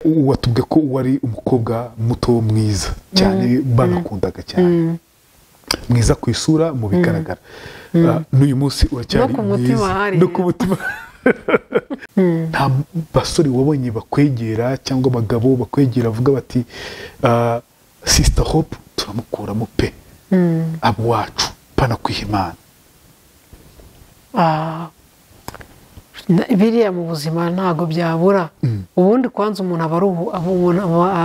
Watubwiye ko wari umukobwa muto mwiza cyane, banakundaga cyane, mwiza ku isura mu bigaragara. N'uyu munsi uracyari mwiza no ku mutima. Nta basore wabonye bakwegera cyangwa abagabo bakwegera bavuga bati Sister Hope turamukuramo pe, abo wacu pana kwihimana? Biriya mu buzima ntago byabura. Ubundi kwanza umuntu aba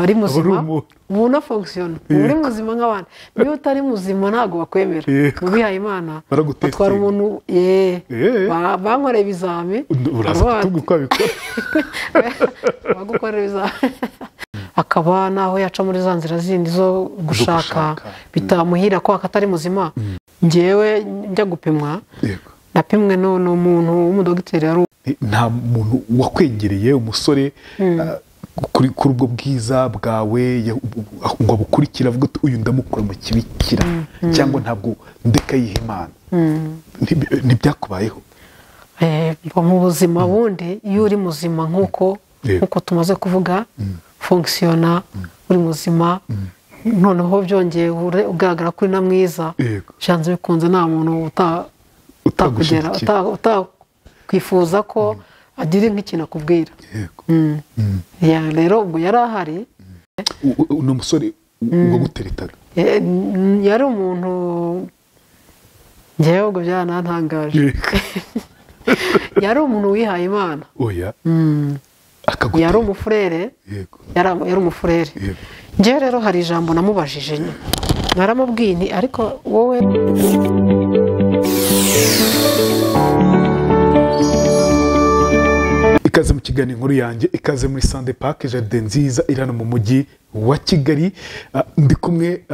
ari muzima, umuntu afonctiona, uri muzima nk'abandi. Niyo utari muzima ntago bakwemera. Mu bihaye Imana batwara umuntu, bankoreye ibizami, bagukorera ibizami, akaba naho yaca muri za nzira zindi zo gushaka bitamuhira ko akatari muzima. Njyewe njya gupimwa, napimwe n'umuntu w'umudogiteri. Yari nta muntu wakwegereye umusore kuri ubwo bwiza bwawe ngo abukurikire avuga ati uyu ndamukura mu kibikira, cyangwa ntabwo ndeka yiha Imana? Ntibyakubayeho? Mu buzima bundi iyo uri muzima nk'uko tumaze kuvuga, fonctiona uri muzima, noneho byongeye ugaragara ko uri na mwiza, byanze bikunze nta muntu utakwifuza ko agira nk'ikintu akubwira. Rero ubwo yari ahari. Ni umusore waguteretaga? Yari umuntu, njyewe ubwo byarantangaje, yari umuntu wihaye Imana. Yari umufurere. Yari umufurere. Njyewe rero hari ijambo namubajije nyine, naramubwiye nti ariko wowe. Ikaze mu kiganiro inkuru yanjye, ikaze muri Sunday Park, jardin nziza iri hano mu mujyi wa Kigali. Ndi kumwe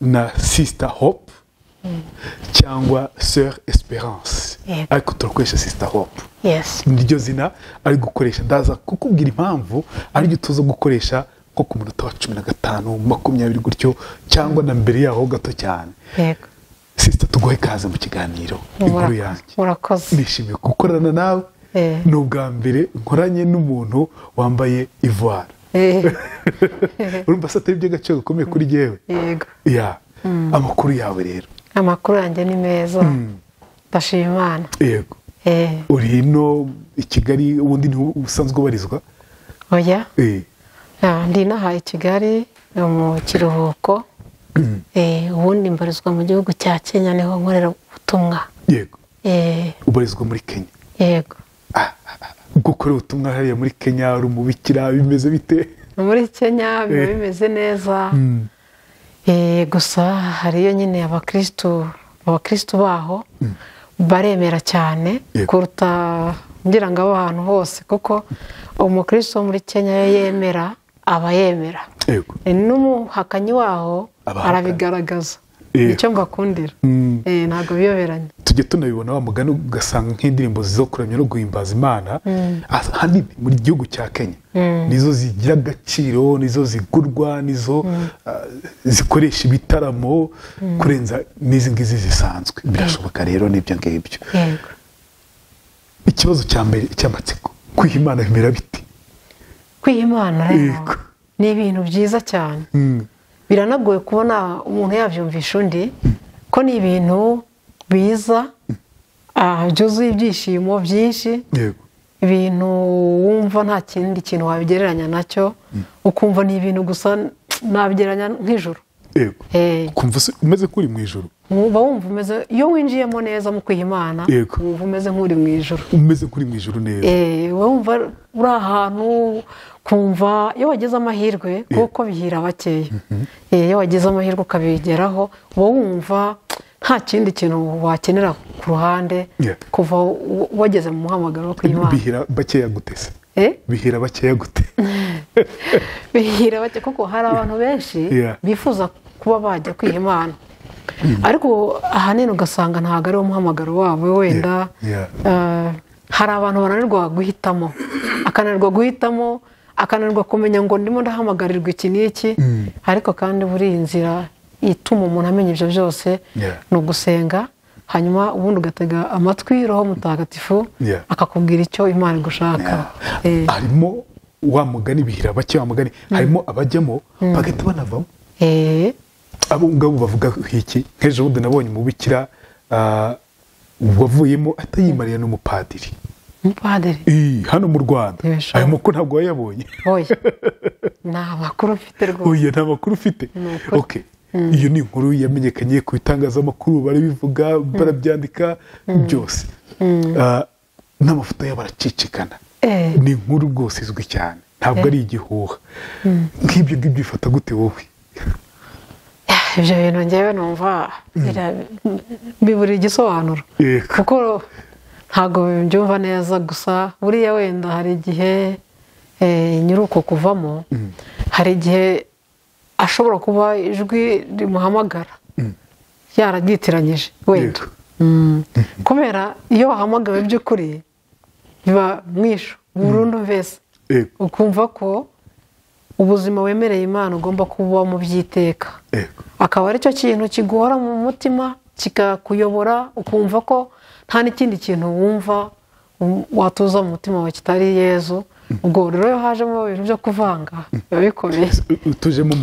na Sister Hope cyangwa Sœur Esperance, ariko turakoresha Sister Hope, niryo zina ari gukoresha. Ndaza kukubwira impamvu ariryo tuza gukoresha nko ku munota wa 15 20 gutyo, cyangwa na mbere yaho gato cyane. Sister, tuguhe ikaze mu kiganiro inkuru yanjye. Murakoze. Nishimiye gukorana nawe. Ni ubwa mbere nkoranye n'umuntu wambaye ivoire. Urumva se atari iby'agaciro gakomeye kuri jyewe? Yego. Amakuru yawe rero? Amakuru yanjye ni meza, ndashima Imana. Yego. Uri hino i Kigali, ubundi ni usanzwe ubarizwa? Oya. Ndi inaha i Kigali mu kiruhuko. Ubundi mbarizwa mu gihugu cya Kenya, niho nkorera ubutumwa. Yego. Ubarizwa muri Kenya? Yego. Gukora ubutumwa hariya muri Kenya, uri umubikira, bimeze bite? Muri Kenya biba bimeze neza. Gusa hariyo nyine abakristu baho baremera cyane kuruta ngira ngo abo hantu hose, kuko umukristo wo muri Kenya yemera aba yemera, n'umuhakanyi waho arabigaragaza. Nicyo mbakundira, ntabwo biyoberanye. Tujye tunabibona wa mugani, ugasanga nk'indirimbo zo kuramya no guhimbaza Imana ahanini muri gihugu cya Kenya nizo zigira agaciro, nizo zigurwa, nizo zikoresha ibitaramo kurenza n'izi ngizi zisanzwe. Birashoboka rero n'ibyo ngibyo. Ikibazo cya mbere cy'amatsiko, kwiha Imana bimera biti? Kwiha Imana rero ni ibintu byiza cyane. Biranagoye kubona umuntu yabyumvisha undi, ko ni ibintu biza byuzuye ibyishimo byinshi, ibintu wumva nta kindi kintu wabigereranya nacyo, ukumva ni ibintu gusa nabigereranya nk'ijuru. Ukumva umeze nk'uri mu ijuru. Uba wumva umeze, iyo winjiyemo neza mu kwiha Imana, wumva umeze nk'uri mu ijuru. Umeze nk'uri mu ijuru neza. Uba wumva uri ahantu, kumva iyo wagize amahirwe, kuko bihira bakeya. Iyo wagize amahirwe ukabigeraho, uba wumva nta kindi kintu wakenera ku ruhande kuva wageze mu muhamagaro wo kwiha Imana. Bihira bakeya gute se? Bihira bakeya gute? Bihira bake kuko hari abantu benshi bifuza kuba bajya kwiha Imana, ariko ahanini ugasanga ntabwo ari wo muhamagaro wabo. Wenda hari abantu bananirwa guhitamo, akananirwa guhitamo, akananirwa kumenya ngo ndimo ndahamagarirwa iki n'iki. Ariko kandi buri inzira ituma umuntu amenya ibyo byose ni ugusenga, hanyuma ubundi ugatega amatwi Roho Mutagatifu akakubwira icyo Imana igushaka. Harimo Wa mugani bihira bake, wa mugani harimo abajyamo bagahita banavamo. Abo ngabo bavuga iki? Nk'ejo bundi nabonye umubikira wavuyemo atayimariye n'umupadiri. Umupadiri? Hano mu Rwanda. Ayo makuru ntabwo wayabonye. Oya. Nta makuru mfite rwose. Oya, nta makuru ufite. Okay. Iyo ni inkuru yamenyekanye ku bitangazamakuru, barabivuga, barabyandika byose. N'amafoto yabo aracicikana. Ni inkuru rwose izwi cyane, ntabwo ari igihuha. Nk'ibyo ngibyo bifata gute wowe? Ibyo bintu njyewe numva bibura igisobanuro, kuko ntabwo mbyumva neza. Gusa buriya wenda hari igihe nyiri uko kuvamo, hari igihe ashobora kuba ijwi rimuhamagara yararyitiranyije wenda. Kubera iyo wahamagawe by'ukuri biba mwisho burundu mbese, ukumva ko ubuzima wemereye Imana ugomba kuba mu byiteka, akaba aricyo kintu kiguhora mu mutima kikakuyobora, ukumva ko nta n'ikindi kintu wumva watuza mu mutima wawe kitari Yezu. Ubwo rero iyo hajemo ibintu byo kuvanga biba bikomeye. Utujemo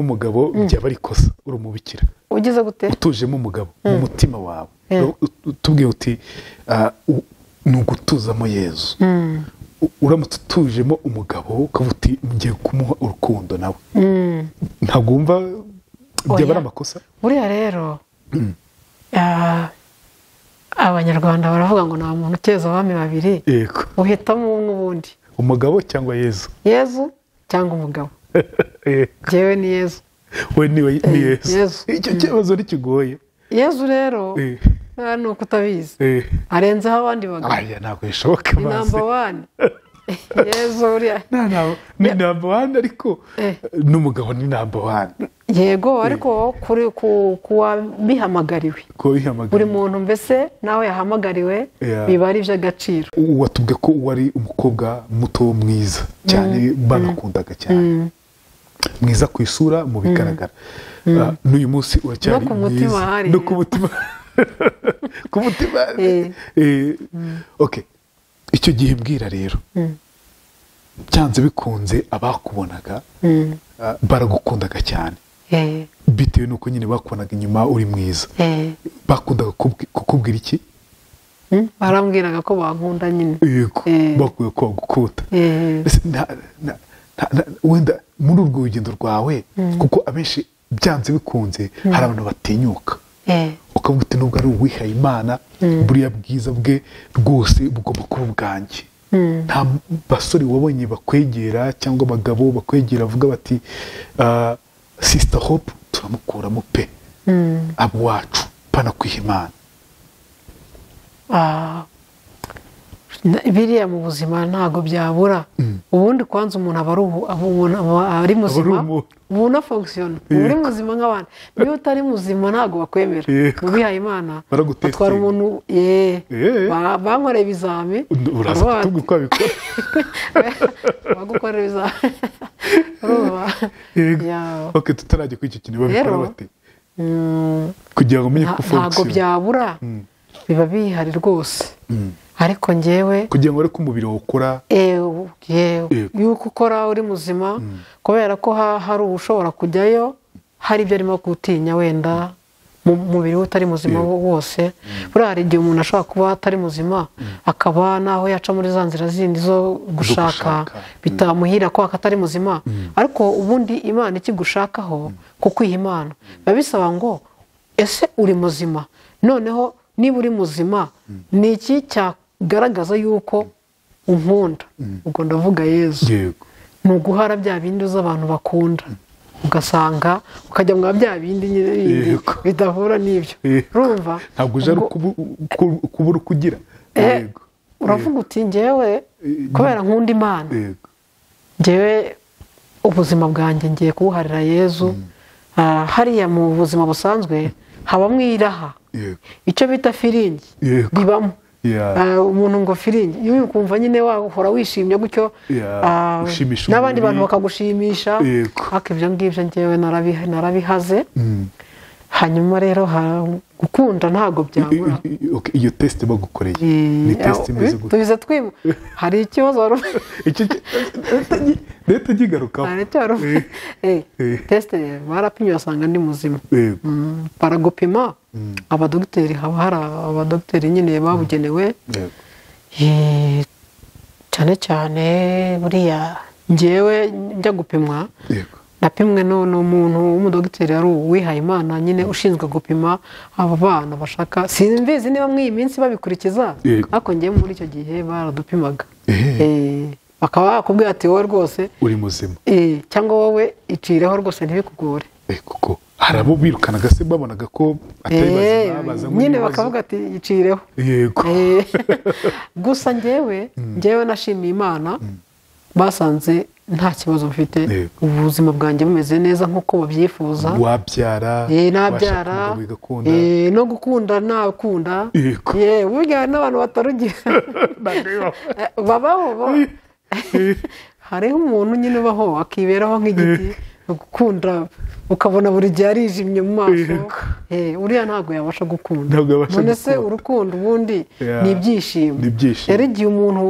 umugabo byaba ari ikosa, uri umubikira. Ugize gute? Utujemo umugabo mu mutima wawe, utubwiye uti ni ugutuzamo Yezu. Uramutse utujemo umugabo ukavuga uti ngiye kumuha urukundo nawe, ntabwo wumva byaba ari amakosa? Buriya rero Abanyarwanda baravuga ngo nta muntu ukeza abami babiri. Uhitamo umwe ubundi, umugabo cyangwa Yezu. Yezu cyangwa umugabo. Njyewe ni Yezu. We ni Yezu. Icyo kibazo ntikigoye. Yezu rero ni uko utabizi, arenzeho abandi bagabo. Aya ntabwo bishoboka. Ni namba 1 Yezu buriya ni namba 1, ariko n'umugabo ni namba 1. Yego, ariko kuri kuwabihamagariwe, buri muntu mbese nawe yahamagariwe biba ari iby'agaciro. Watubwiye ko wari umukobwa muto mwiza cyane, banakundaga cyane, mwiza ku isura mu bigaragara. N'uyu munsi uracyari mwiza no ku mutima. Ku mutima. Okay, icyo gihe mbwira rero, byanze bikunze abakubonaga baragukundaga cyane, bitewe n'uko nyine bakubonaga inyuma uri mwiza. Bakundaga kukubwira iki? Barambwiraga ko bankunda nyine. Yego, bakuye ko bagukunda. Wenda muri urwo rugendo rwawe, kuko abenshi byanze bikunze hari abantu batinyuka, ukavuga uti nubwo ari uwihaye Imana, buriya bwiza bwe rwose bugomba kuba ubwanjye. Nta basore wabonye bakwegera cyangwa abagabo bakwegera bavuga bati Sister Hope turamukuramo pe, abo wacu pana kwiha Imana? Biriya mu buzima ntabwo byabura. Ubundi kwanza umuntu aba ari muzima, ubona fonctionne, uri muzima nk'abandi. Niyo utari muzima ntabwo bakwemera. Mu bihaye Imana batwara umuntu, bankoreye ibizami, uraza kutubwira uko babikora. Bagukorera ibizami. Okay, tutarajya kuri icyo kintu, babikora bate kugira ngo umenye ko fonctionne? Ntabwo byabura, biba bihari rwose. Ariko njyewe kugira ngo ariko umubiri ukora, yuko ukora uri muzima, kubera ko hari ushobora kujyayo hari ibyo arimo gutinya wenda mu mubiri we utari muzima wose. Buriya hari igihe umuntu ashobora kuba atari muzima, akaba naho yaca muri za nzira zindi zo gushaka bitamuhira ko atari muzima. Ariko ubundi Imana ikigushakaho kukwiha Imana biba bisaba ngo ese uri muzima? Noneho niba uri muzima, ni iki cyagaragaza yuko unkunda? Ubwo ndavuga Yezu. Ni uguhara bya bindi uzi abantu bakunda, ugasanga ukajya mwa bya bindi nyine bidahura n'ibyo. Urumva ntabwo uje kubura ukugira. Uravuga uti njyewe kubera nkunda Imana, njyewe ubuzima bwanjye ngiye kubuharira Yezu. Hariya mu buzima busanzwe habamo iraha, icyo bita firingi bibamo. Umuntu ngo firingi, iyo ukumva nyine wahora wishimye gutyo, n'abandi bantu bakagushimisha. Ariko ibyo ngibyo njyewe narabihaze. Hanyuma rero gukunda ntago byabura. Iyo test bagukoreye ni test imeze gute? Tubize twimu hari ikibazo wari leta gigarukaho hari icyo wari test barapimye basanga ndi muzima. Baragupima abadogiteri, haba hari abadogiteri nyine babugenewe. Cyane cyane buriya njyewe njya gupimwa napimwe n'umuntu w'umudogiteri ari uwihaye Imana nyine ushinzwe gupima aba bana bashaka, simbizi niba muri iyi minsi babikurikiza, ariko njyewe muri icyo gihe baradupimaga bakaba bakubwira ati wowe rwose uri muzima cyangwa wowe icireho rwose ntibikugore. Kuko hari abo birukanaga se babonaga ko atari bazima bazanywe nyine bakavuga ati icireho. Yego. Gusa njyewe nashimiye Imana basanze nta kibazo mfite, ubuzima bwanjye bumeze neza nk'uko babyifuza. Wabyara, nabyara, no gukunda nakunda. Burya n'abantu batarugira babaho. Hariho umuntu nyine ubaho akiberaho nk'igiti, gukunda ukabona buri gihe arijimye mu maso. Uriya ntabwo yabasha gukunda. None se urukundo ubundi ni ibyishimo. Rero igihe umuntu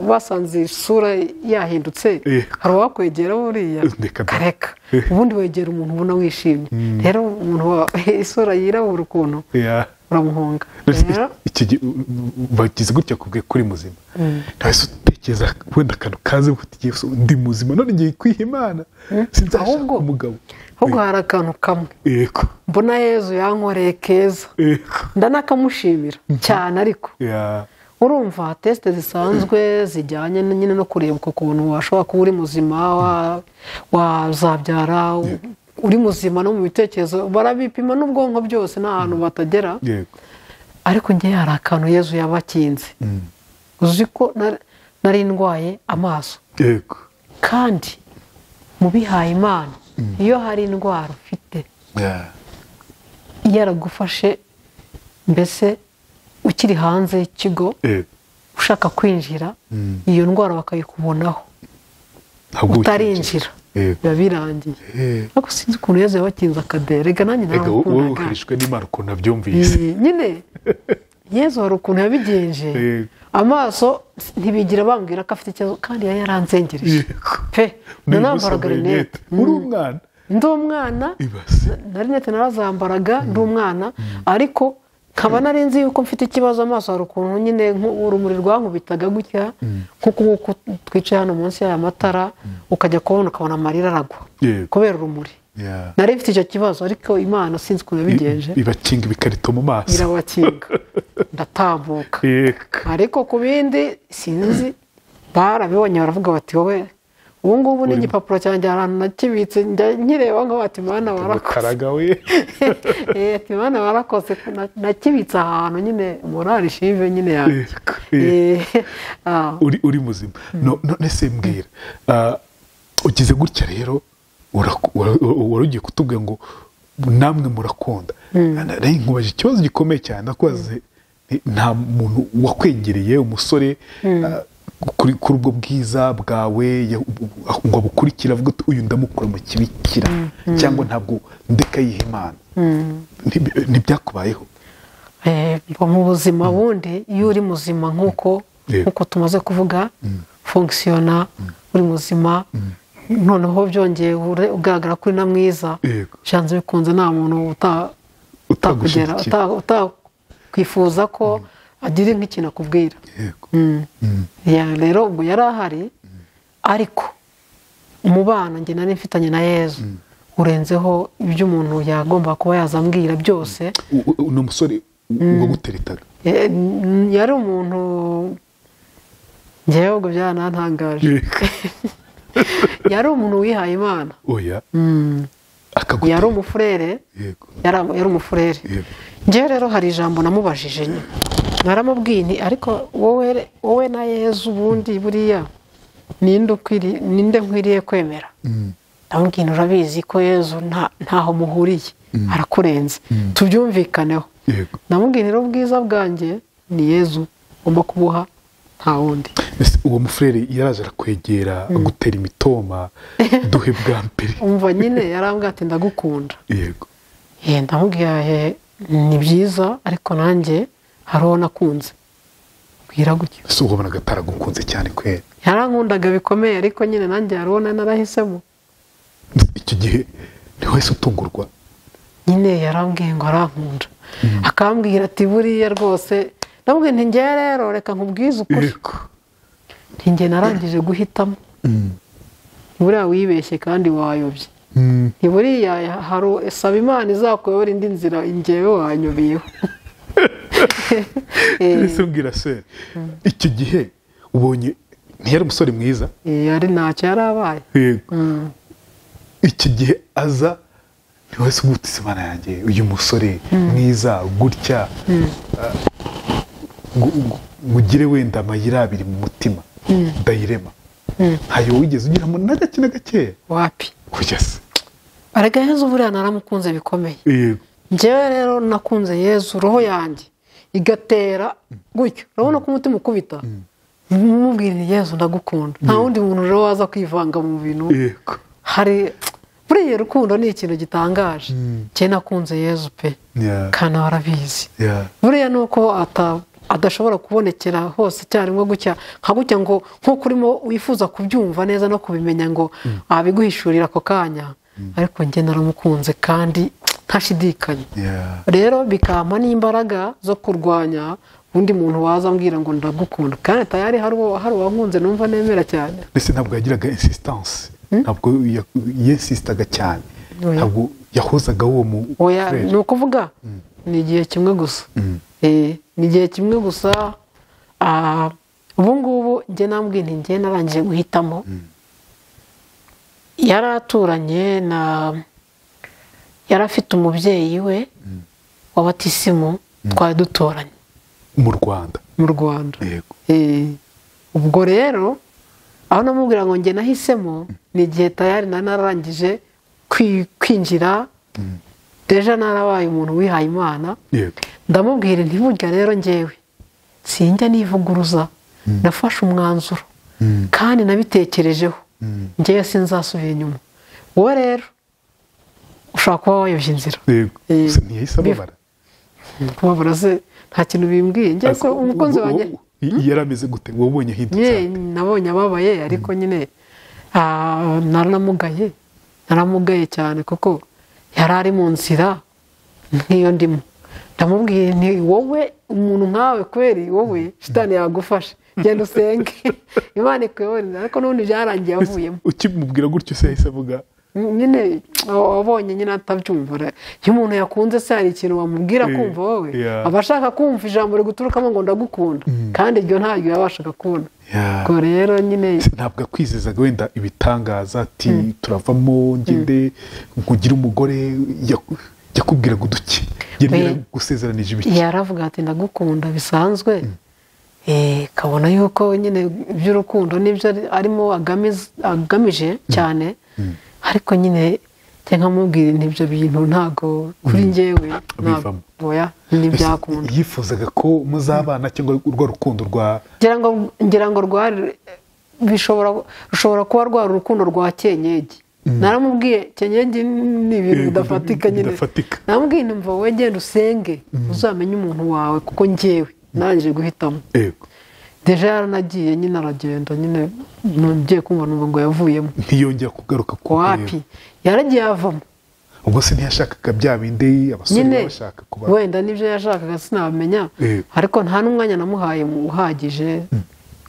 basanze isura yahindutse, hari uwakwegera buriya kareka, ubundi wegera umuntu ubona wishimye. Rero umuntu isura yirabura ukuntu uramuhunga. Bagize gutya kubwe kuri muzima, ntawese utekereza wenda akantu kaze ndi muzima none ngiye kwiha Imana sinzashaka umugabo. Ahubwo hari akantu kamwe mbona Yezu yankoreye keza, ndanakamushimira cyane. Ariko urumva teste zisanzwe zijyanye nyine no kureba ukuntu washobora kuba uri muzima, wazabyara uri muzima no mu bitekerezo, barabipima n'ubwonko byose nta hantu batagera. Ariko njye hari akantu Yezu yabakinze. Uzi ko nari ndwaye amaso. Kandi mu bihaye Imana iyo hari indwara ufite yaragufashe, mbese ukiri hanze y'ikigo ushaka kwinjira, iyo ndwara bakayikubonaho utarinjira biba birangiye. Ariko sinzi ukuntu Yezu yabakinze akadere. Rega nanjye naramukundaga. Wowe n'Imana ukuntu abyumvise nyine Yezu hari ukuntu yabigenje, amaso ntibigira bambwira ko afite ikibazo, kandi yari yaranzengereje pe. Nanambaraga rinete. Uri umwana? Ndi umwana, na rinete narazambaraga ndi umwana, ariko nkaba nari nzi yuko mfite ikibazo. Amaso hari ukuntu nyine urumuri rwankubitaga gutya, nk'uko nguko twicaye hano munsi y'aya matara, ukajya kubona ukabona amarira aragwa kubera urumuri. Nari mfite icyo kibazo, ariko Imana sinzi ukuntu yabigenje, ibakinga ibikarito mu maso, irabakinga ndatambuka. Ariko ku bindi sinzi, barabibonye baravuga bati wowe ubu ngubu n'igipapuro cyanjye ahantu nakibitse nkireba ngo bati Mana warakoze. Ati Mana warakoze, nakibitse ahantu nyine morale ishive nyine yanjye. Uri muzima. None se mbwira, ugize gutya rero wari ugiye kutubwira ngo namwe murakunda. Nkubaje ikibazo gikomeye cyane, ndakubaze nta muntu wakwegereye umusore kuri ubwo bwiza bwawe ngo abukurikire avuga ati uyu ndamukura mu kibikira, cyangwa ntabwo ndeka yiha Imana? Ntibyakubayeho? Mu buzima bundi iyo uri muzima nk'uko tumaze kuvuga, fonkisiyona uri muzima, noneho byongeye ugaragara kuri na mwiza, byanze bikunze nta muntu utakugera utakwifuza ko agira nk'ikintu akubwira. Rero ubwo yari ahari, ariko umubano njye nari mfitanye na Yezu urenzeho ibyo umuntu yagomba kuba yazambwira byose. Ni umusore waguteretaga? Yari umuntu njyewe ubwo byarantangaje. Yari umuntu wihaye Imana. Yari umufurere. Yari umufurere. Njyewe rero hari ijambo namubajije nyine, naramubwiye nti ariko wowe na Yezu ubundi buriya ninde nkwiriye kwemera? Ndamubwira urabizi ko Yezu ntaho muhuriye, arakurenze, tubyumvikaneho. Ndamubwira rero ubwiza bwanjye ni Yezu ugomba kubuha nta wundi. Uwo mufurere yaraje arakwegera agutera imitoma duhe bwa mbere? Umva nyine yarambwira ati ndagukunda. Yego. Ndamubwira ni byiza ariko nanjye hari uwo nakunze. Bwira gutyo. Ese ubonaga ataragukunze cyane kweri? Yarankundaga bikomeye ariko nyine nanjye hari uwo narahisemo. Icyo gihe ntiwahise utungurwa? Nyine yarambwiye ngo arankunda. Akambwira ati buriya rwose, ndamubwira nti njye rero reka nkubwize ukuri. Nti njye narangije guhitamo. Buriya wibeshye kandi wayobye. Nti buriya hari saba Imana izakuyobora indi nzira, njyewe wanyobeyeho. Ese mbwira se, icyo gihe ubonye ntiyari umusore mwiza? Yari ntacyo yarabaye. Iki gihe aza ntiwese ugutse Imana yanjye uyu musore mwiza gutya ngugire wenda amayira abiri mu mutima ndayirema. Ntayo wigeze ugiramo na gake na gakeya? Wapi. Kujya se arega Yezu buriya naramukunze bikomeye. Njyewe rero nakunze Yezu roho yanjye igatera gutyo, urabona ko umutima ukubita, mubwira Yezu ndagukunda, nta wundi muntu rero waza kwivanga mu bintu. Hari buriya rukundo ni ikintu gitangaje. Njye nakunze Yezu pe, kandi warabizi. Buriya nuko adashobora kubonekera hose icyarimwe gutya nka gutya ngo nkuko urimo wifuza kubyumva neza no kubimenya ngo abiguhishurira ako kanya, ariko njye naramukunze kandi ntashidikanya. Rero bikampa n'imbaraga zo kurwanya undi muntu waza ambwira ngo ndagukunda, kandi tayari hari uwankunze numva nemera cyane. Mbese ntabwo yagiraga insistance, ntabwo yinsistaga cyane, ntabwo yahozaga uwo mu oya. Ni ukuvuga ni igihe kimwe gusa, ni igihe kimwe gusa. Ubu ngubu njye nambwiye nti njye narangije guhitamo. Yari aturanye na, yari afite umubyeyi we wa batisimu twari dutoranye mu Rwanda. Mu Rwanda. Ubwo rero aho namubwira ngo njye nahisemo ni igihe tayari narangije kwinjira, deja narabaye umuntu wihaye Imana. Ndamubwira nti burya rero njyewe sinjya nivuguruza, nafashe umwanzuro kandi nabitekerejeho, njyewe sinzasubira inyuma. Wowe rero ushobora kuba wayobye inzira. Ntiyahise ababara? Kubabara se nta kintu bimbwiye. Njye ko umukunzi wanjye yari ameze gute? Wabonye ahindutse? Nabonye ababaye ariko nyine naramugaye, naramugaye cyane kuko yari ari mu nzira nk'iyo ndimo. Ndamubwiye nti wowe umuntu nkawe kweri, wowe shitani yagufasha, genda usenge Imana ikuyobore. Ariko n'ubundi byarangiye avuyemo. Ukimubwira gutyo se yahise avuga nyine wabonye nyine atabyumva. Iyo umuntu yakunze se hari ikintu wamubwira kumva wowe aba ashaka kumva ijambo riguturukamo ngo ndagukunda, kandi iryo ntaryo yabashaga kubona. Ubwo rero nyine ntabwo akwizezaga wenda ibitangaza ati turavamo ngende nkugire umugore, yakubwiraga uduki? Yari yaragusezeranije ibiki? Yaravuga ati ndagukunda bisanzwe, kabona yuko nyine iby'urukundo nibyo arimo agamije cyane, ariko nyine nkamubwira ibyo bintu ntago kuri njyewe oya ntibyakunda. Yifuzaga ko muzabana cyangwa urwo rukundo rwa ngira ngo rwari rushobora kuba rwari urukundo rwa Kenyegi. Naramubwiye Kenyegi ni ibintu bidafatika nyine. Namubwiye nti mva wowe genda usenge uzamenye umuntu wawe kuko njyewe narangije guhitamo. Deja yaranagiye nyine aragenda nyine, ngiye kumva numva ngo yavuyemo. Ntiyongera kugaruka ku wapi? Yaragiye avamo. Ubwo se ntiyashakaga bya bindi abasore bashaka kuba? Wenda nibyo yashakaga sinabimenya, ariko nta n'umwanya namuhaye uhagije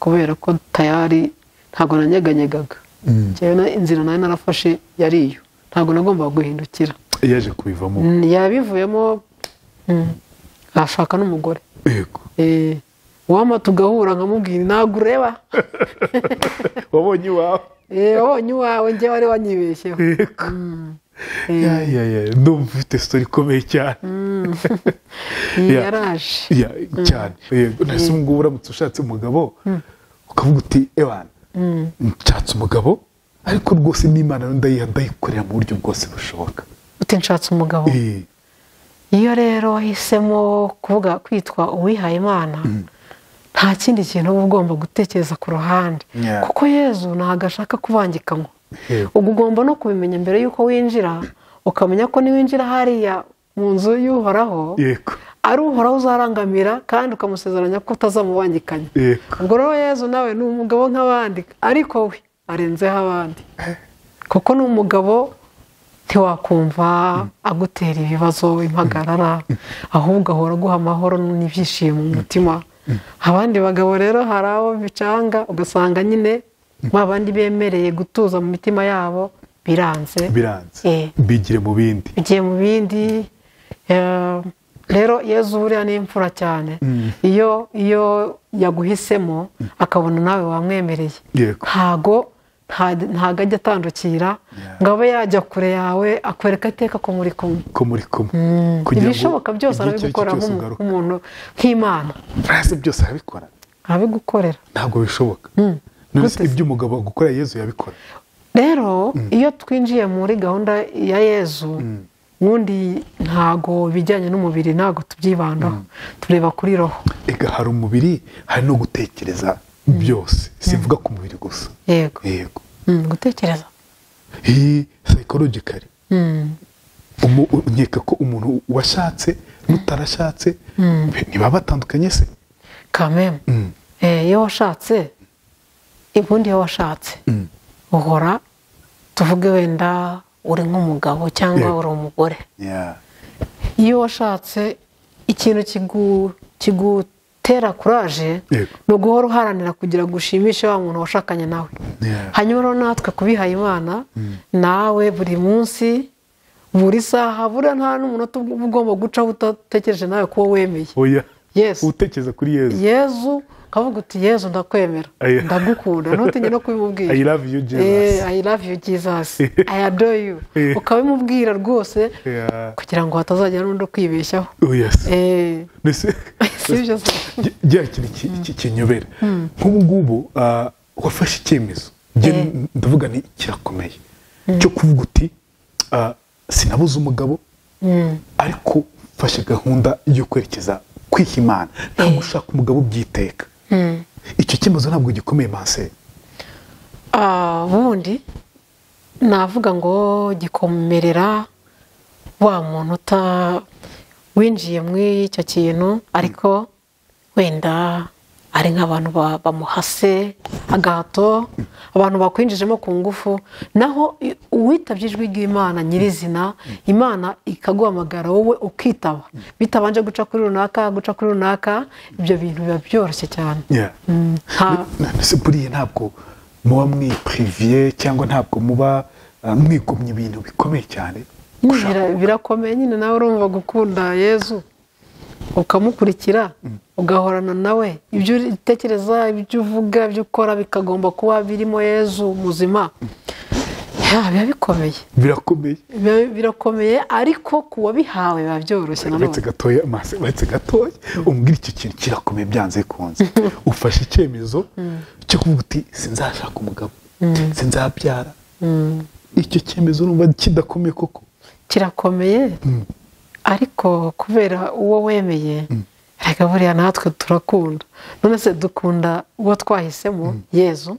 kubera ko tayari ntabwo nanyeganyegaga. Njyewe inzira nayo narafashe yari iyo, ntabwo nagombaga guhindukira. Yaje kubivamo? Yabivuyemo, ashaka n'umugore. Wama tugahura nkamubwira ntabwo ureba. Wabonye iwawe? Wabonye iwawe, njye wari wanyibeshyeho. Ndumva ufite story ikomeye cyane. Yaraje cyane. Nese ubu ngubu uramutse ushatse umugabo ukavuga uti ewana nshatse umugabo ariko rwose n'Imana ndayikorera mu buryo bwose bushoboka. Uti nshatse umugabo. Iyo rero wahisemo kuvuga kwitwa uwihaye Imana, nta kindi kintu uba ugomba gutekereza ku ruhande, kuko Yezu ntabwo ashaka kubangikanywa. Ubwo ugomba no kubimenya mbere y'uko winjira, ukamenya ko niwinjira hariya mu nzu y'Uhoraho, ari Uhoraho uzarangamira kandi ukamusezeranya ko utazamubangikanya. Ubwo rero Yezu nawe ni umugabo nk'abandi, ariko we arenzeho abandi, kuko ni umugabo ntiwakumva agutera ibibazo impagarara, ahubwo ahora aguha amahoro n'ibyishimo mu mutima. Abandi bagabo rero hari abo bicanga, ugasanga nyine ba bandi bemereye gutuza mu mitima yabo biranze, bigire mu bindi, bigiye mu bindi. Rero Yezu buriya ni imfura cyane, iyo yaguhisemo akabona nawe wamwemereye, ntago ajya atandukira ngo abe yajya kure yawe, akwereka iteka ko muri kumwe, ibishoboka byose arabigukora nk'umuntu, nk'Imana. Byose arabikora, arabigukorera, ntabwo bishoboka. Ibyo umugabo gukora Yezu yabikora. Rero iyo twinjiye muri gahunda ya Yezu, ubundi ntago bijyanye n'umubiri ntago tubyibandaho, tureba kuri roho. Ega hari umubiri, hari no gutekereza byose, simvuga ku mubiri gusa. Yego. Gutekereza psychologically nkeka ko umuntu washatse n'utarashatse ntibaba batandukanye se? Kameme. Iyo washatse, ubundi iyo washatse uhora, tuvuge wenda uri nk'umugabo cyangwa uri umugore. Iyo washatse ikintu kigutera courage ni uguhora uharanira kugira ngo ushimishe wa muntu washakanye nawe. Hanyuma rero natwe kubihaye Imana, nawe buri munsi, buri saha, buriya nta n'umunota ugomba gucaho utatekereje nawe kuba wemeye. Yes. Utekereza kuri Yezu. Yezu ukavuga uti Yezu ndakwemera, ndagukunda, ntutinye no kubimubwira. I love you Jesus. I love you Jesus. I adore you. Ukabimubwira rwose kugira ngo hatazajya n'undi kwibeshyaho. Oh yes. Sibyo se? Gihe kinyobera. Nk'ubu ngubu wafashe icyemezo, ndavuga ni kirakomeye, cyo kuvuga uti sinabuze umugabo, ariko mfashe gahunda yo kwerekeza kwiha Imana, ntabwo ushaka umugabo ubyiteka. Icyo cyemezo ntabwo gikomeye Manse. Ubundi navuga ngo gikomerera wa muntu winjiye muri icyo kintu, ariko wenda ari nk'abantu bamuhase agahato, abantu bakwinjijemo ku ngufu. Naho uwitabye ijwi ry'Imana nyirizina, Imana ikaguhamagara wowe ukitaba, bitabanje guca kuri runaka, guca kuri runaka, ibyo bintu biba byoroshye cyane. Buriya ntabwo muba mwipriviye cyangwa ntabwo muba mwigomye ibintu bikomeye cyane. Birakomeye nyine, nawe urumva gukunda Yezu ukamukurikira, ugahorana nawe, ibyo utekereza, ibyo uvuga, ibyo ukora bikagomba kuba birimo Yezu muzima. Biba bikomeye. Birakomeye, ariko ku wabihawe biba byoroshye nanone. Uretse gatoya umbwira icyo kintu kirakomeye byanze bikunze. Ufashe icyemezo cyo kuvuga uti sinzashaka umugabo, sinzabyara. Icyo cyemezo urumva kidakomeye koko? Kirakomeye, ariko kubera uwo wemeye, reka buriya natwe turakunda. None se dukunda uwo twahisemo, Yezu.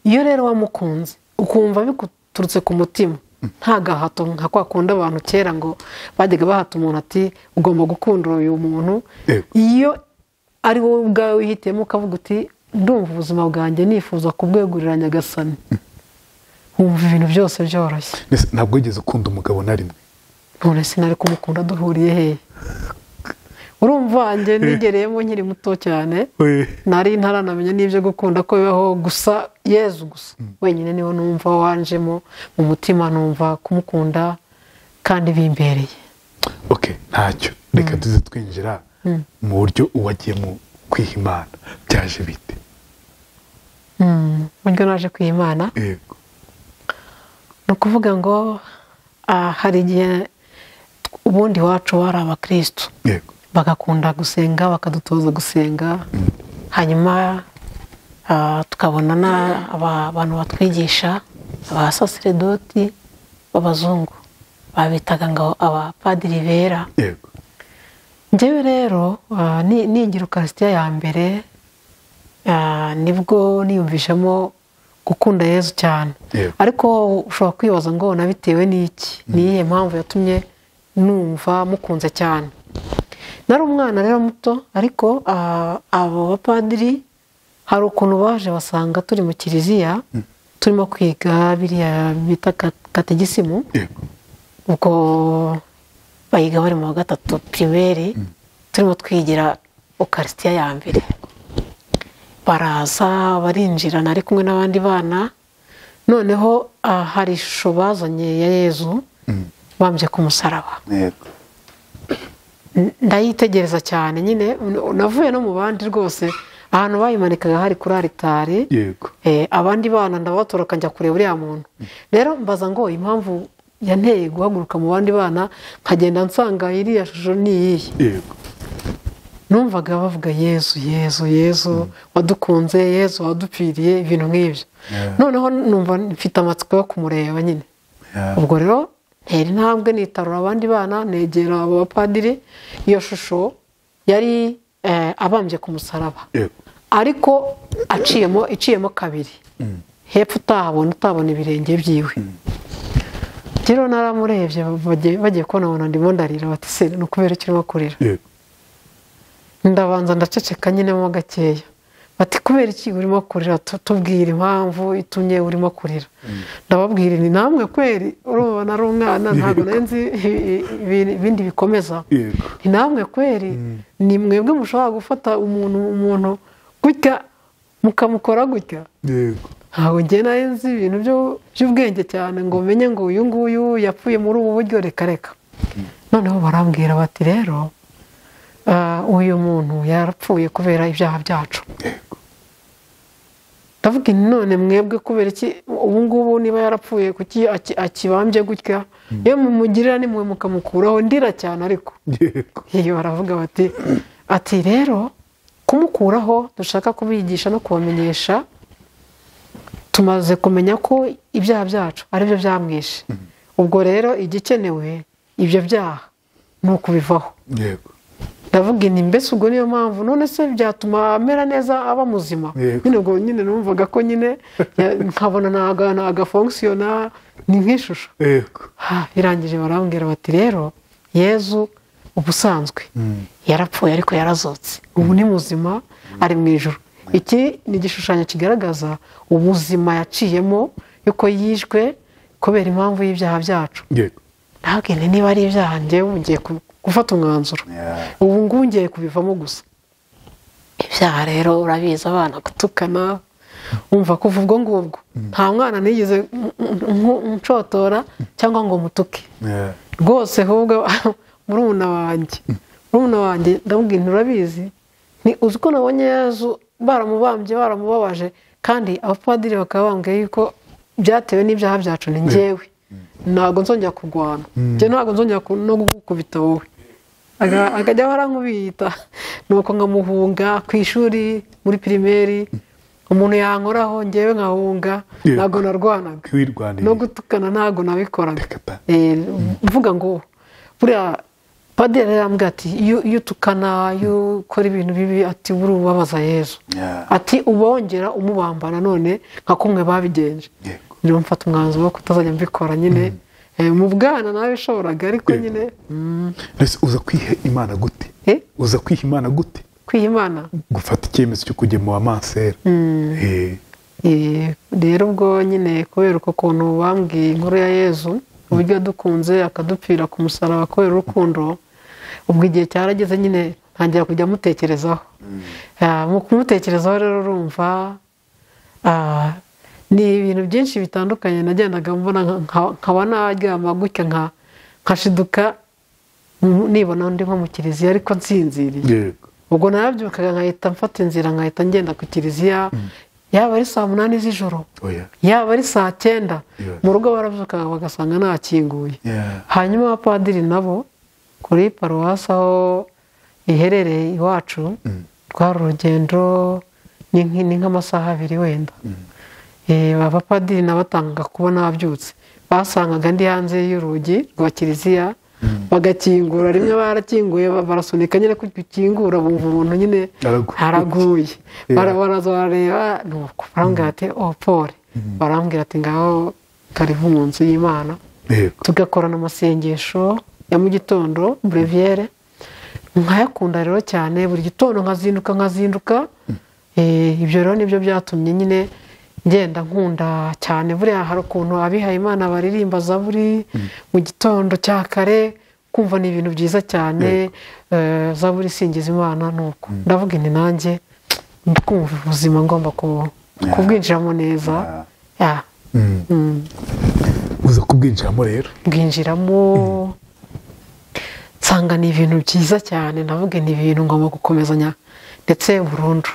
Iyo rero wamukunze ukumva bikuturutse ku mutima, nta gahato nka kwa kundi abantu kera ngo bajyaga bahata umuntu ati ugomba gukunda uyu muntu. Iyo ari wowe ubwawe wihitiyemo ukavuga uti ndumva ubuzima bwanjye nifuza kubwegurira Nyagasani, wumva ibintu byose byoroshye. Ntabwo wigeze ukunda umugabo na rimwe? None sinari kumukunda duhuriye hehe? Urumva njye nigereyemo nkiri muto cyane, nari ntaranamenya n'ibyo gukunda ko bibaho, gusa Yezu gusa wenyine niwe numva wanjemo mu mutima, numva kumukunda kandi bimbereye. Okay, ntacyo reka tuze twinjira mu buryo uwagiye mu kwiha Imana byaje bite? Uburyo naje kwiha Imana, yego, ni ukuvuga ngo hari igihe ubundi iwacu bari abakristo, bagakunda gusenga, bakadutoza gusenga, hanyuma tukabona abantu batwigisha, abasaseredoti b'abazungu babitaga ngo abapadiri bera. Njyewe rero ningira Ukarisitiya ya mbere, nibwo niyumvishemo gukunda Yezu cyane. Ariko ushobora kwibaza ngo nabitewe n'iki? Ni iyihe mpamvu yatumye numva mukunze cyane. Nari umwana rero muto, ariko abo bapadiri hari ukuntu baje basanga turi mu kiliziya turimo kwiga biriya bita kategisimu. Ubwo bayiga bari mu wa 3 primaire, turimo twigira Ukarisitiya ya mbere. Baraza barinjira, nari kumwe n'abandi bana. Noneho hari ishusho bazanye ya Yezu bambye ku musaraba. Ndayitegereza cyane nyine, navuye no mu bandi rwose, ahantu bayimanikaga hari kuri aritari. Abandi bana ndabatoroka njya kureba uriya muntu. Rero mbaza ngo impamvu yanteye guhaguruka mu bandi bana nkagenda nsanga iriya shusho ni iyihe. Numvaga bavuga Yezu, Yezu, Yezu wadukunze, Yezu wadupfiriye, ibintu nk'ibyo. Noneho numva mfite amatsiko yo kumureba nyine. Ubwo rero ntera intambwe nitarura abandi bana, negera abo bapadiri. Iyo shusho yari abambye ku musaraba, ariko iciyemo kabiri, hepfo utabona ibirenge byiwe. Rero naramurebye, bagiye kubona ndimo ndarira, bati se ni ukubera iki urimo kurira? Ndabanza ndaceceka nyine mo gakeya, bati kubera iki urimo kurira? Tubwira impamvu itumye urimo kurira. Ndababwira ni namwe kweri, urumva nari umwana ntabwo nari nzi ibindi bikomeza. Ni namwe kweri, ni mwebwe mushobora gufata umuntu gutya mukamukora gutya. Ntabwo njye nari nzi ibintu by'ubwenge cyane ngo menye ngo uyu nguyu yapfuye muri ubu buryo, reka reka. Noneho barambwira bati rero uyu muntu yarapfuye kubera ibyaha byacu. Ndavuga none mwebwe kubera iki ubu ngubu niba yarapfuye kuki akibambye gutya? Iyo mumugirira ni mwe mukamukuraho. Ndira cyane ariko. Iyo baravuga bati ati rero kumukuraho dushaka kubigisha no kubamenyesha, tumaze kumenya ko ibyaha byacu ari byo byamwishe. Ubwo rero igikenewe ibyo byaha ni ukubivaho. Ndavuga nti mbese ubwo niyo mpamvu, none se byatuma amera neza aba muzima? Nyine ubwo nyine numvaga ko nyine nkabona ntago fonctiona, ni nk'ishusho. Birangije barambwira bati rero Yezu ubusanzwe yarapfuye ariko yarazotse, ubu ni muzima ari mu ijuru. Iki ni igishushanyo kigaragaza ubuzima yaciyemo, yuko yishwe kubera impamvu y'ibyaha byacu. Ntabwo niba ari ibyaha njyewe ngiye gufata umwanzuro, ubu ngubu ngiye kubivamo gusa. Ibyaha rero urabizi, abana gutukana, umva kuva ubwo ngubwo nta mwana nigeze nshotora cyangwa ngo mutuke rwose. Ahubwo murumuna wanjye ndamubwira urabizi, ni uzi ko nabonye Yezu baramubambye baramubabaje, kandi abapadiri bakaba bambwiye yuko byatewe n'ibyaha byacu, ni njyewe ntabwo nzongera kurwana, njye ntabwo nzongera no gukubita wowe. Akajya barankubita, nuko nkamuhunga ku ishuri muri primaire, umuntu yankoraho njyewe nkahunga, ntabwo narwanaga no gutukana ntabwo nabikoraga. Mvuga ngo buriya padiri yarambwiye ati iyo utukana, iyo ukora ibintu bibi, ati buri ubabaza Yezu, ati ubongera umubamba nanone nka kumwe babigenje. Niyo mfata umwanzuro wo kutazajya mbikora nyine. Mu bwana nabishoboraga ariko nyine. Uza kwiha Imana gute? Uza kwiha Imana gute? Kwiha Imana? Gufata icyemezo cyo kujya mu bamansera. Rero ubwo nyine kubera uko kuntu bambwiye inkuru ya Yezu, uburyo dukunze akadupfira ku musaraba kubera urukundo, ubwo igihe cyarageze nyine ntangira kujya mutekerezaho. Mu kumutekerezaho rero urumva ni ibintu byinshi bitandukanye nagendaga mbona, nkaba naryama gutya nkashiduka nibona ndi nko mu kiliziya ariko nsinziriye. Ubwo narabyukaga nkahita mfata inzira nkahita ngenda ku kiliziya, yaba ari saa 8 z'ijoro, yaba ari saa 9, mu rugo barabyukaga bagasanga nakinguye. Hanyuma abapadiri nabo kuri paruwasi aho iherereye iwacu, rwari urugendo ni nk'amasaha 2 wenda. Abapadiri nabatangaga kubona babyutse, basangaga ndi hanze y'urugi rwa kiliziya, bagakingura. Rimwe barakinguye barasunika nyine kukingura, bumva umuntu nyine haraguye, baraza barareba, nuko barambwira ati oh Paul, barambwira ati ngaho karibu mu nzu y'Imana. Tugakorana amasengesho. ya mu gitondo breviere, nkayakunda rero cyane buri gitondo nkazinduka. Ibyo rero nibyo byatumye nyine ngenda nkunda cyane. Buriya hari ukuntu abihaye Imana baririmba zaburi mu gitondo cya kare, kumva ni ibintu byiza cyane. Zaburi singiza Imana, nuko ndavuga nti nanjye ndikumva ubuzima ngomba kubwinjiramo neza. Uza kubwinjiramo rero? Bwinjiramo nsanga ni ibintu byiza cyane, ndavuga ni ibintu ngomba gukomezanya ndetse burundu.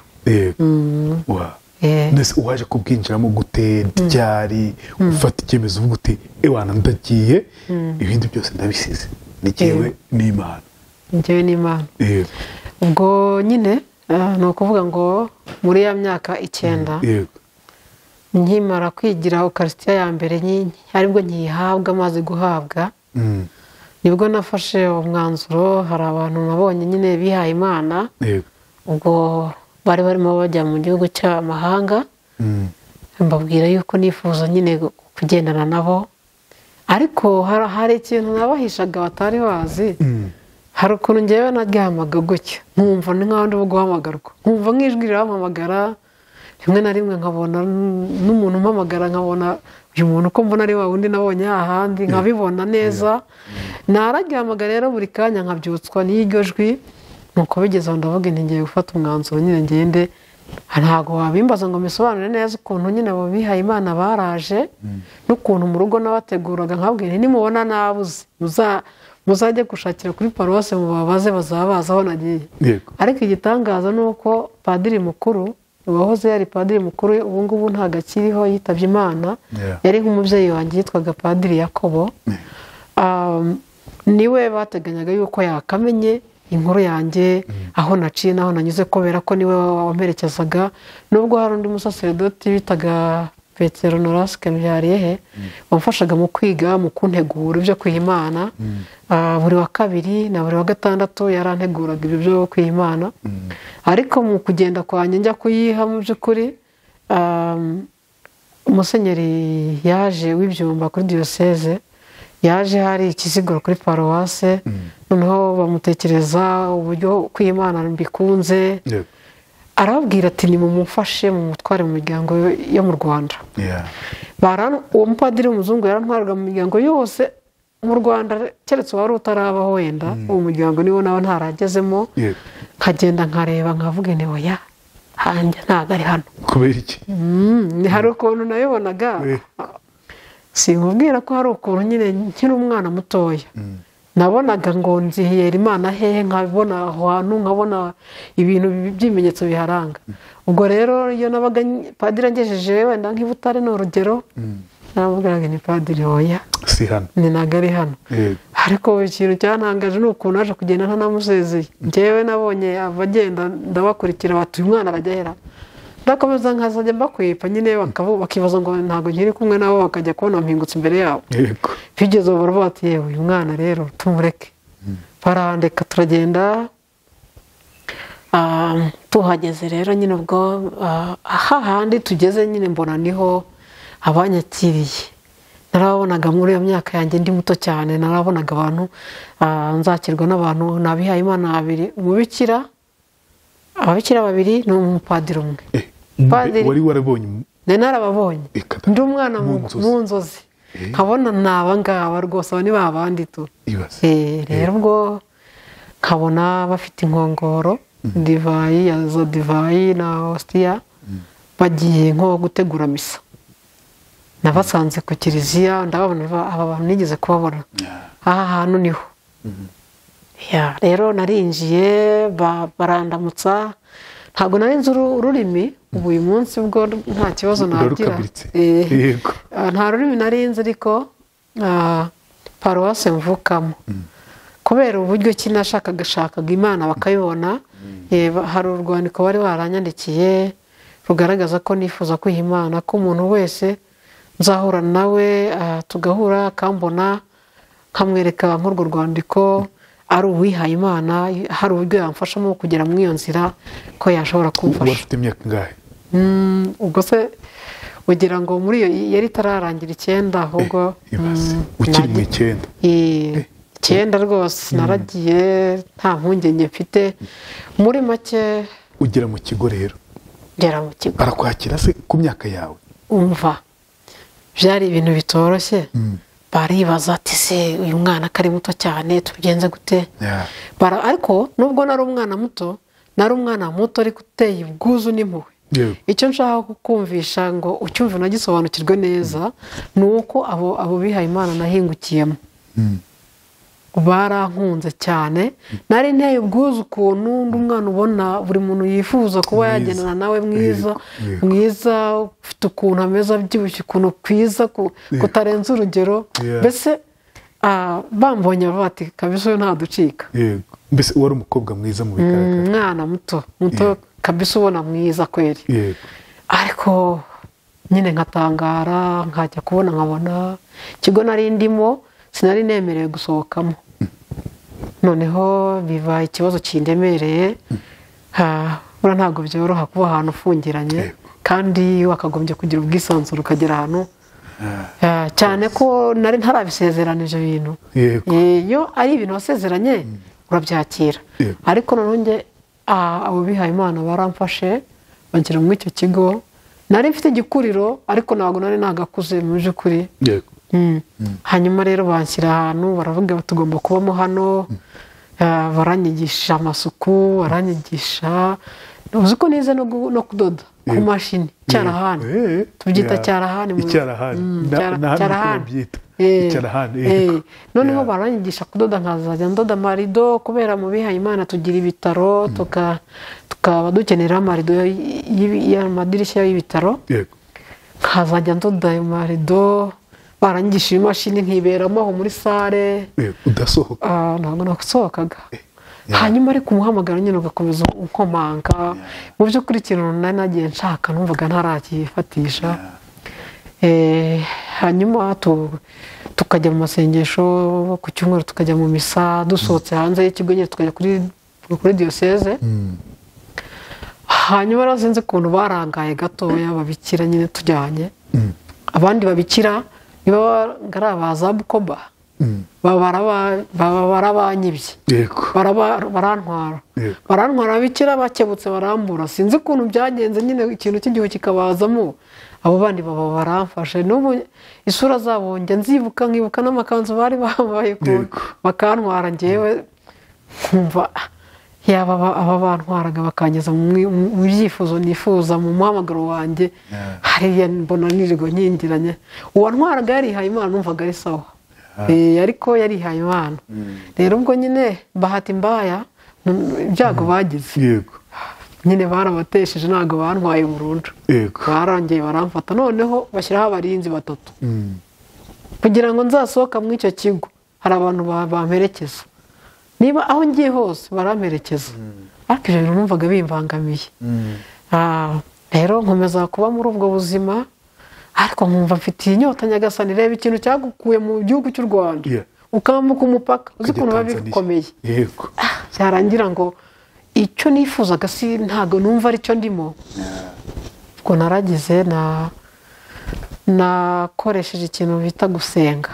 Nese uwaje kubwinjiramo gute ryari ufata icyemezo uvuga uti ewana ndagiye ibindi byose ndabisize ni n'Imana? Njyewe n'Imana. Ubwo nyine ni ukuvuga ngo muri ya myaka 9 nkimara kwigira Ukarisitiya ya mbere aribwo nkiyihabwa amaze guhabwa, nibwo nafashe umwanzuro. Hari abantu nabonye nyine bihaye Imana, ubwo bari barimo bajya mu gihugu cy'amahanga, mbabwira yuko nifuza nyine kugendana nabo, ariko hari ikintu nabahishaga batari bazi. Hari ukuntu njyewe naryamaga gutya nkumva ni nk'aho ndi guhamagarwa, nkumva nk'ijwi rirampamagara, rimwe na rimwe nkabona n'umuntu umpamagara, nkabona uyu muntu uko mbona ari wa wundi nabonye ahandi, nkabibona neza. Nararyamaga rero buri kanya nkabyutswa n'iryo jwi. Nuko bigeze aho ndavuga nti ngiye gufata umwanzuro nyine ngende. Ntabwo wabimbaza ngo mbisobanure neza ukuntu nyine abo bihaye Imana baraje n'ukuntu mu rugo nabateguraga, nkabwira nti nimubona nabuze muzajye gushakira kuri paruwase mubabaze bazabaza aho nagiye. Ariko igitangaza ni uko padiri mukuru wahoze yari padiri mukuru ubu ngubu ntabwo akiriho, yitabye Imana, yari nk'umubyeyi wanjye, yitwaga Padiri Yakobo. Niwe bateganyaga yuko yakamenye inkuru yanjye aho naciye naho nanyuze, kubera ko niwe wamperekezaga. Nubwo hari undi musaseredoti bitaga Petero Norasike Mbyariyehe wamfashaga mu kwiga, mu kuntegura ibyo kwiha Imana. Buri wa kabiri na buri wa gatandatu yaranteguraga ibyo byo kwiha Imana. Ariko mu kugenda kwanjye njya kuyiha, mu by'ukuri Musenyeri yaje w'ibyumba kuri diyoseze, yaje hari ikiziguro kuri paruwase, noneho bamutekereza uburyo kwiha Imana mbikunze, arababwira ati nimumufashe mumutware mu miryango yo mu Rwanda. Uwo mupadiri w'umuzungu yarantwaraga mu miryango yose mu Rwanda, keretse wari utarabaho wenda uwo muryango niwo nawe ntaragezemo. Nkagenda nkareba nkavuga nti oya hanjye ntabwo ari hano. Kubera iki? Hari ukuntu nabibonaga, sinkubwira ko hari ukuntu nyine nkiri umwana mutoya nabonaga ngo nzihera Imana hehe, nkabona aho hantu, nkabona ibintu by'ibimenyetso biharanga. Ubwo rero iyo nabaga padiri angejeje wenda nk'i Butare ni urugero, naramubwiraga ni padiri oya si hano, ni ntabwo ari hano. Ariko ikintu cyantangaje ni ukuntu naje kugenda ntanamusezeye. Njyewe nabonye abagenda ndabakurikira bati uyu mwana arajya ahera, ndakomeza nkazajya mbakwepa nyine, bakibaza ngo ntabwo nkiri kumwe nabo, bakajya kubona mpingutse imbere yabo. Bigeze ubu baravuga bati yewe uyu mwana rero tumureke. Barandeka turagenda. Tuhageze rero nyine ubwo hahandi tugeze nyine mbona niho abanyakiriye. Narabonaga muri iyo myaka yanjye ndi muto cyane, narabonaga abantu nzakirwa n'abantu nabihaye Imana babiri, umubikira, ababikira babiri n'umupadiri umwe. Wari warabonye? Narababonye ndi umwana mu nzozi, nkabona naba ngaba rwose aba ni babandi tu. Rero ubwo nkabona bafite inkongoro, divayi ya zo divayi na hostia, bagiye nko gutegura misa. Nabasanze ku kiliziya, ndababona aba bantu nigeze kubabona aha hantu niho. Rero narinjiye barandamutsa, ntabwo nari nzi ururimi, ubu uyu munsi ubwo nta kibazo nagira. Nta rurimi nari nzi, ariko paruwase mvukamo kubera uburyo ki nashakaga Imana bakayibona. Hari urwandiko bari baranyandikiye rugaragaza ko nifuza kwiha Imana, ko umuntu wese nzahura nawe tugahura akambona nkamwereka nk'urwo rwandiko ari uwihaye Imana, hari uburyo yamfashamo kugera muri iyo nzira ko yashobora kumfasha. Ufite imyaka ingahe? Ubwo se ugira ngo muri iyo yari itararangira 9, ahubwo ukiri mu 9. 9 rwose naragiye nta mpungenge mfite. Muri make ugera mu kigo rero, ngera mu kigo barakwakira se ku myaka yawe? Umva byari ibintu bitoroshye. Baribaza ati se uyu mwana kari muto cyane tubigenze gute? Ariko nubwo nari umwana muto, nari umwana muto ariko uteye ubwuzu n'impuhwe. Icyo nshaka kukumvisha ngo ucyumve unagisobanukirwe neza ni uko abo bihaye Imana nahingukiyemo barankunze cyane. Nari nteye ubwuzu ukuntu undi mwana ubona buri muntu yifuza kuba yagendana nawe, mwiza mwiza, ufite ukuntu ameze, abyibushye ukuntu kwiza, kutarenza urugero. Mbese bambonye bati kabisa uyu ntaducika. Mbese wari umukobwa mwiza mu bigaragara, umwana muto muto kabisa ubona mwiza kweri. Ariko nyine nkatangara, nkajya kubona nkabona ikigo nari ndimo sinari nemerewe gusohokamo. Noneho biba ikibazo kindemereye. Buriya ntabwo byoroha kuba ahantu ufungiranye kandi wakagombye kugira ubwisanzure ukagera ahantu, cyane ko nari ntarabisezerana ibyo bintu. Iyo ari ibintu wasezeranye urabyakira. Ariko noneho njye abo bihaye Imana baramfashe banshyira muri icyo kigo. Nari mfite igikuriro ariko ntabwo nari nagakuze mu by'ukuri. Hanyuma rero banshyira ahantu baravuga bati tugomba kubamo hano. Baranyigisha amasuku, baranyigisha uzi ko nize no kudoda ku mashini cyarahani, tubyita cyarahani, cyarahani. Noneho baranyigisha kudoda, nkazajya ndoda amarido kubera mu bihaye Imana tugira ibitaro, tukaba dukenera amarido y'amadirishya y'ibitaro. Nkazajya ndoda ayo marido, baranyigisha imashini nkiberamo aho muri sale. Udasohoka? Ntabwo nasohokaga. Hanyuma ariko umuhamagaro nyine ugakomeza unkomanga. Mu by'ukuri ikintu nari nagiye nshaka numvaga ntarakifatisha. Hanyuma tukajya mu masengesho ku cyumweru, tukajya mu misa, dusohotse hanze y'ikigo nyine tukajya kuri diyoseze. Hanyuma rero sinzi ukuntu barangaye gatoya babikira nyine tujyanye. Abandi babikira niba ari abaza Bukoba baba barabanyibye, barantwara ababikira bakebutse barambura. Sinzi ukuntu byagenze nyine ikintu cy'igihu kikabazamo, abo bandi baba baramfashe. N'ubu isura zabo njya nzibuka, nkibuka n'amakanzu bari bambaye bakantwara. Njyewe nkumva yaba aba bantwaraga bakangeza mu byifuzo nifuza mu muhamagaro wanjye. Hariya mbona nirirwa nkingiranye. Uwantwaraga yarihaye Imana numvaga ari sawa, ariko yarihaye Imana. Rero ubwo nyine bahati mbaya ibyago bagize nyine barabatesheje, ntabwo bantwaye burundu. Barongeye baramfata, noneho bashyiraho abarinzi 3 kugira ngo nzasohoka muri icyo kigo. Hari abantu bamperekeza, niba aho ngiye hose baramperekeza. Ariko ibyo bintu numvaga bimbangamiye. Rero nkomeza kuba muri ubwo buzima, ariko nkumva mfitiye inyota Nyagasani. Reba ikintu cyagukuye mu gihugu cy'u Rwanda ukambuka umupaka, uzi ukuntu biba bikomeye. Byarangira ngo icyo nifuzaga si ntabwo numva aricyo ndimo. Ubwo naragize nakoresheje ikintu bita gusenga.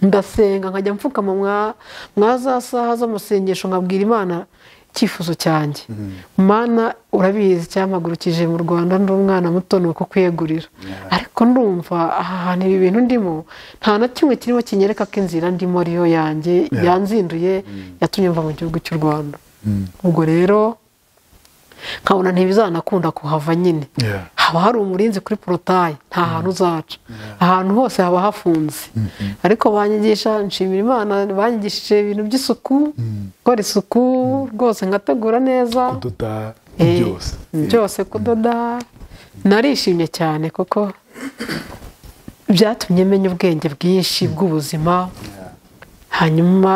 Ndasenga nkajya mfukama mwa za saha z'amasengesho, nkabwira Imana icyifuzo cyanjye. Mana urabizi cyampagurukije mu Rwanda ndi umwana muto ni uko kwiyegurira. Ariko ndumva aha hantu ibi bintu ndimo nta na kimwe kirimo kinyereka ko inzira ndimo ariyo yanjye yanzinduye yatumye mva mu gihugu cy'u Rwanda. Ubwo rero nkabona ntibizanakunda kuhava nyine. Haba hari umurinzi kuri porotayi, nta hantu uzaca, ahantu hose haba hafunze. Ariko banyigisha, nshimira Imana, banyigishije ibintu by'isuku, gukora isuku rwose ngategura neza, kudoda byose, kudoda. Narishimye cyane kuko byatumye menya ubwenge bwinshi bw'ubuzima. Hanyuma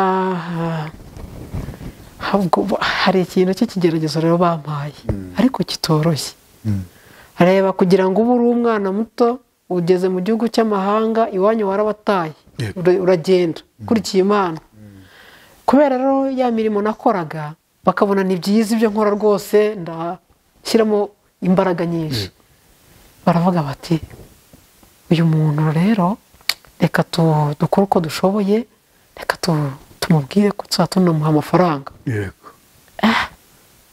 hari ikintu cy'ikigeragezo rero bampaye ariko kitoroshye. Reba kugira ngo ube uri umwana muto ugeze mu gihugu cy'amahanga, iwanyu warabataye, uragenda ukurikiye Imana. Kubera rero ya mirimo nakoraga bakabona ni byiza ibyo nkora rwose, ndashyiramo imbaraga nyinshi. Baravuga bati uyu muntu rero reka dukore uko dushoboye, reka Tumubwire ko tunamuha amafaranga. Yego.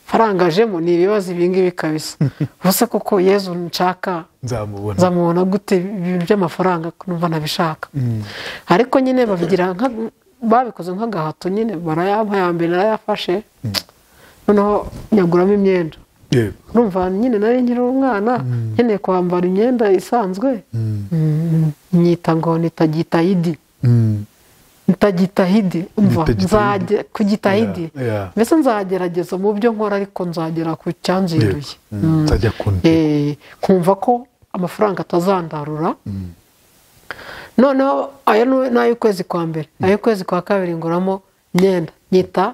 Faranga ajemo ni ibibazo ibingibi kabisa. Ubuse koko Yezu nshaka nzamubona gute ibintu by'amafaranga numva nabishaka. Ariko nyine babigira babikoze nk'agahato nyine barayampa ya mbere narayafashe. Noneho nyaguramo imyenda. Yego. Numva nyine nari nkiri umwana nkeneye kwambara imyenda isanzwe. Nyita ngo nitagitahidi. Nitagitahidi umva nzajya kugitahidi. Mbese nzagerageza mu byo nkora ariko nzagera ku cyanzinduye. Nzajya kundi. Kumva ko amafaranga atazandarura. Noneho ayo nayo kwezi kwa mbere, ayo kwezi kwa kabiri nguramo imyenda nyita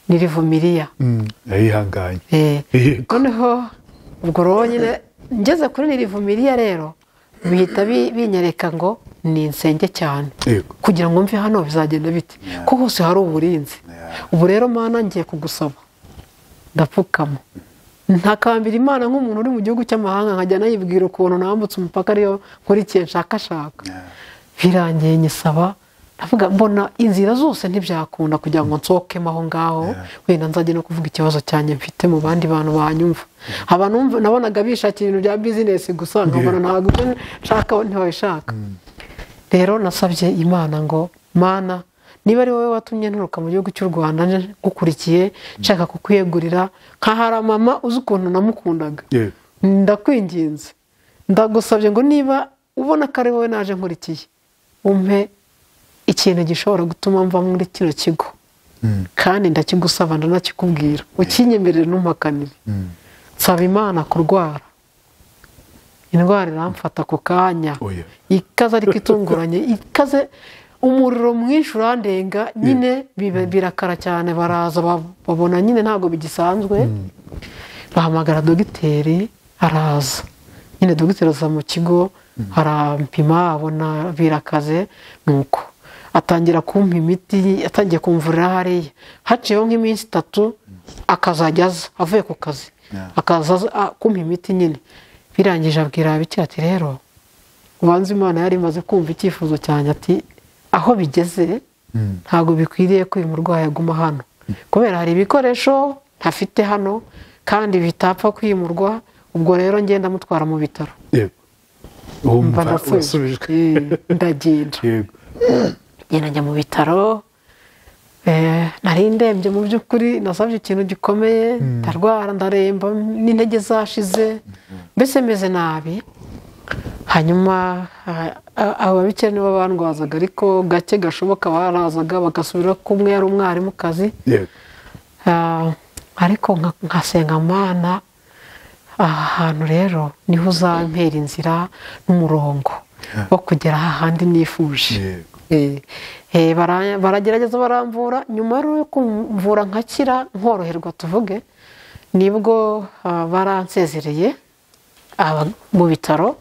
Nirivumiriya. Yayihanganye. Noneho ubwo rero nyine ngeze kuri Nirivumiriya rero bihita binyereka ngo ni insenge cyane. Kugira ngo mve hano bizagenda bite ko hose hari uburinzi. Ubu rero Mana ngiye kugusaba ndapfukama ntakambira Imana nk'umuntu uri mu gihugu cy'amahanga nkajya nayibwira ukuntu nambutse umupaka ariyo nkurikiye nshakashaka. Birangiye nyisaba ndavuga mbona inzira zose ntibyakunda kugira ngo nsohokemo aho ngaho wenda nzajye no kuvuga ikibazo cyanjye mfite mu bandi bantu banyumva. Abantu nabonaga bishakira ibintu bya business gusa nkabona ntabwo ibyo nshaka ntibabishaka. Rero nasabye Imana ngo Mana niba ari wowe watumye nturuka mu gihugu cy'u Rwanda ngukurikiye nshaka kukwiyegurira nkahara mama uzi ukuntu namukundaga. Ndakwinginze ndagusabye ngo niba ubona ko ari wowe naje nkurikiye umpe ikintu gishobora gutuma mva muri kino kigo. Kandi ndakigusaba ndanakikubwira ukinyemerere ntumpakanire. Nsaba Imana kurwara indwara iramfata ako kanya ikaze ariko itunguranye ikaze umuriro mwinshi urandenga nyine birakara cyane baraza babona nyine ntabwo bigisanzwe. Bahamagara dogiteri araza nyine dogiteri aza mu kigo arampima abona birakaze nuko atangira kumpa imiti atangiye kumvurira hariya. Haciyeho nk'iminsi 3 akazajya aza avuye ku kazi akaza kumpa imiti nyine. Birangije abwira ababikira ati rero ubanza Imana yari imaze kumva icyifuzo cyanjye ati aho bigeze ntabwo bikwiriye ko uyu murwayi aguma hano kubera hari ibikoresho ntafite hano kandi bitapfa kwimurwa ubwo rero ngenda mutwara mu bitaro. Yego. Ndagenda. Yego. Ngenda njya mu bitaro. Nari ndembye mu by'ukuri nasabye ikintu gikomeye ndarwara ndaremba n'intege zashize mbese meze nabi. Hanyuma ababikira nibo bandwazaga ariko gake gashoboka barazaga bagasubira kumwe yari umwarimu kazi. Ariko nkasenga Mana aha hantu rero niho uzampera inzira n'umurongo wo kugera ahandi nifuje. Baragerageza baramvura nyuma yo kumvura nkakira nkoroherwa tuvuge nibwo baransezereye mu bitaro.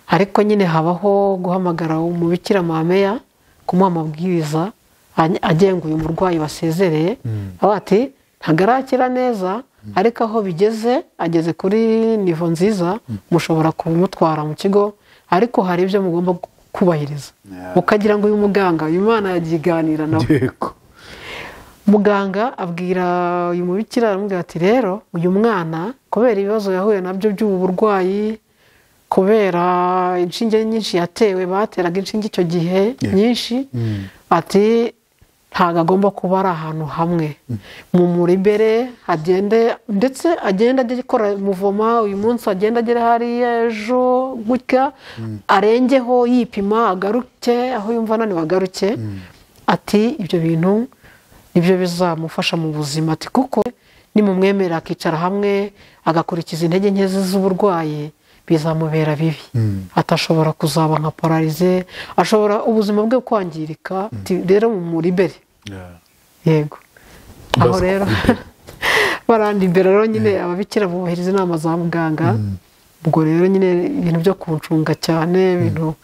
Ariko nyine habaho guhamagara umubikira mameya kumuha amabwiriza agenga uyu murwayi basezereye. Ati ntagarakira neza ariko aho bigeze ageze kuri nivo nziza mushobora kumutwara mu kigo ariko hari ibyo mugomba kubahiriza. Ukagira ngo uyu muganga uyu mwana yagiganira nawe. Muganga abwira uyu mubikira aramubwira ati rero uyu mwana kubera ibibazo yahuye nabyo by'ubu burwayi kubera inshinge nyinshi yatewe bateraga inshinge icyo gihe nyinshi ati ntago agomba kuba ari ahantu hamwe mu muribere agende ndetse agenda ajye gukora muvoma uyu munsi agenda agere hariya ejo gutya arengeho yipima agaruke aho yumva ananiwe agaruke. Ati ibyo bintu nibyo bizamufasha mu buzima ati kuko nimumwemera akicara hamwe agakurikiza intege nke z'uburwayi bizamubera bibi. Atashobora kuzaba nka paralize ashobora ubuzima bwe kwangirika. Rero mu muribere. Yego. Aho rero barandi imbere rero nyine ababikira bubahiriza inama za muganga. Ubwo rero nyine ibintu byo kuncunga cyane ibintu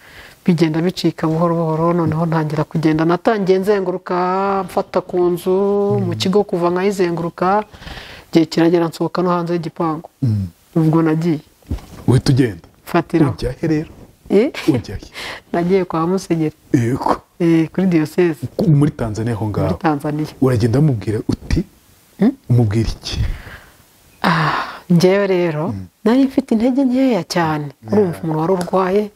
bigenda bicika buhoro buhoro noneho ntangira kugenda natangiye nzenguruka mfata ku nzu mu kigo kuva nkayizenguruka gihe kiragera nsohoka no hanze y'igipangu. Ubwo nagiye uhita ugenda fatira ujya he rero? Ujya he? Nagiye kwa musenyeri. Yego. Kuri diocese muri Tanzania aho ngaho. Muri Tanzania. Uragenda umubwira uti umubwira iki? Njyewe rero nari mfite intege nkeya cyane, urumva umuntu wari urwaye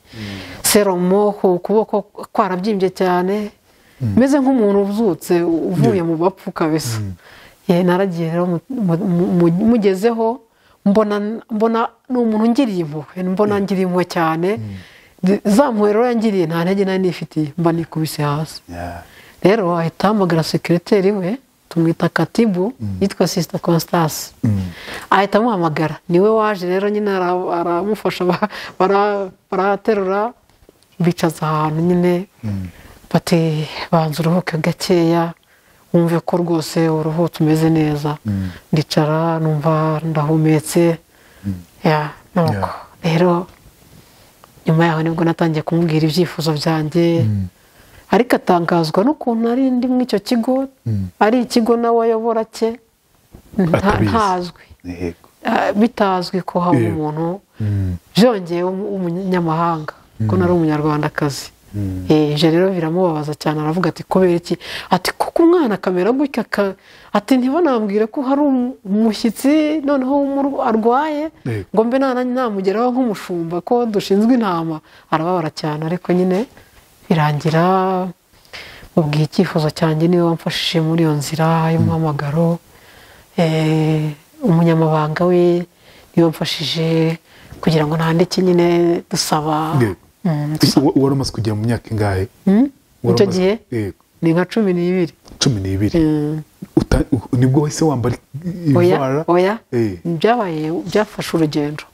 seromo ku kuboko kwarabyimbye cyane, meze nk'umuntu uzutse uvuye mu bapfu kabisa. Naragiye rero mugezeho mbona ni umuntu ngiriye impuhwe, mbona ngiriye impuhwe cyane. Za mpuhwe rero yangiriye nta ntege nari nifitiye, mba nikubise hasi. Rero ahita ahamagara sekireteri we, tumwita Katibu, yitwa Sister Constance. Ahita amuhamagara, niwe waje rero nyine aramufasha, baraterura bicaza ahantu nyine, bati banza uruhuke gakeya wumve ko rwose uruhutse umeze neza. Ndicara numva ndahumetse. Nuko rero nyuma yaho nibwo natangiye kumubwira ibyifuzo byanjye, ariko atangazwa n'ukuntu ari ndi muri icyo kigo, ari ikigo nawe ayobora cye ntazwi, bitazwi ko haba umuntu byongeye w'umunyamahanga, ko nari umunyarwandakazi. Ibyo rero biramubabaza cyane, aravuga ati kubera iki? Ati kuko umwana akamera gutya, ati ntibanambwire ko hari umushyitsi noneho arwaye ngo mbe namugeraho nk'umushumba ko dushinzwe intama. Arababara cyane, ariko nyine birangira mubwiye icyifuzo cyanjye, niwe wamfashije muri iyo nzira y'umuhamagaro. Umunyamabanga we niwe wamfashije kugira ngo nandike nyine dusaba. Wari umaze kugera mu myaka ingahe? Icyo gihe ni nka 12. 12. Nibwo wahise wambara ivara? Oya, byabaye byafashe urugendo.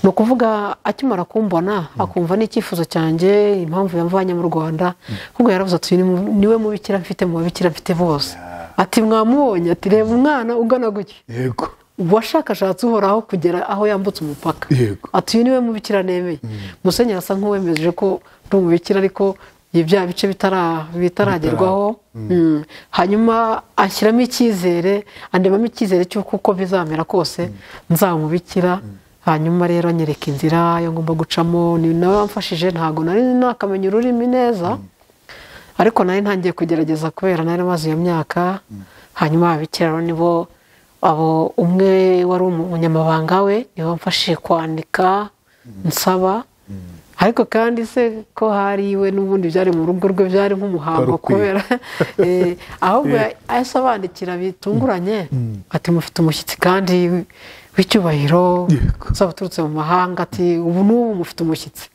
Ni ukuvuga akimara kumbona akumva n'icyifuzo cyanjye, impamvu yamvanye mu Rwanda, ahubwo yaravuze ati niwe mubikira mfite mu babikira mfite bose. Ati mwamubonye, ati reba umwana ugana gutya. Yego. Washakashatse uhoraho kugera aho yambutse umupaka. Ati uyu niwe mubikira nemeye. Musenyeri asa nk'uwemeje ko ndi umubikira, ariko ibya bice bitaragerwaho. Hanyuma ashyiramo icyizere, andemamo icyizere cy'uko uko bizamera kose nzamubikira. Hanyuma rero anyereka inzira yo ngomba gucamo, ni nawe wamfashije. Ntago nari nakamenya ururimi neza, ariko nari ntangiye kugerageza kubera nari maze iyo myaka. Hanyuma ababikira nibo abo umwe wari umunyamabanga we niwe wamfashije kwandika nsaba. Ariko kandi se ko hari iwe n'ubundi byari mu rugo rwe, byari nk'umuhango kubera ahubwo asobandikira bitunguranye, ati mufite umushyitsi kandi w'icyubahiro usaba uturutse mu mahanga, ati ubu n'ubu mufite umushyitsi.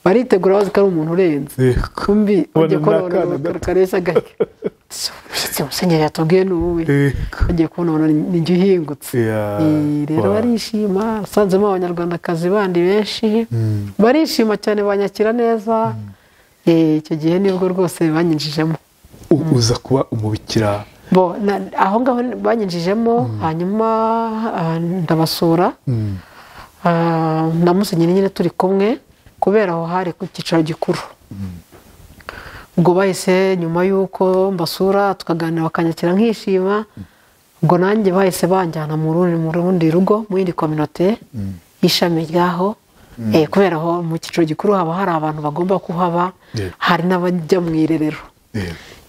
Baritegura bazi ko ari umuntu urenze, kumbi bagiye kubona kareshya gake. Umushyitsi musenyeri yatubwiye ni uwuhe? Bagiye kubona ni njye uhingutse. Rero barishima, asanzemo abanyarwandakazi bandi benshi barishima cyane, banyakira neza. Icyo gihe nibwo rwose banyinjijemo. Uza kuba umubikira? Aho ngaho banyinjijemo, hanyuma ndabasura na musenyeri nyine turi kumwe, kubera aho hari ku cyicaro gikuru. Ubwo bahise nyuma y'uko mbasura tukaganira bakanyakira nkishima, ubwo nanjye bahise banjyana mu rundi rugo, mu yindi kominote y'ishami ryaho. Kubera aho mu cyicaro gikuru haba hari abantu bagomba kuhaba, hari n'abajya mu irerero.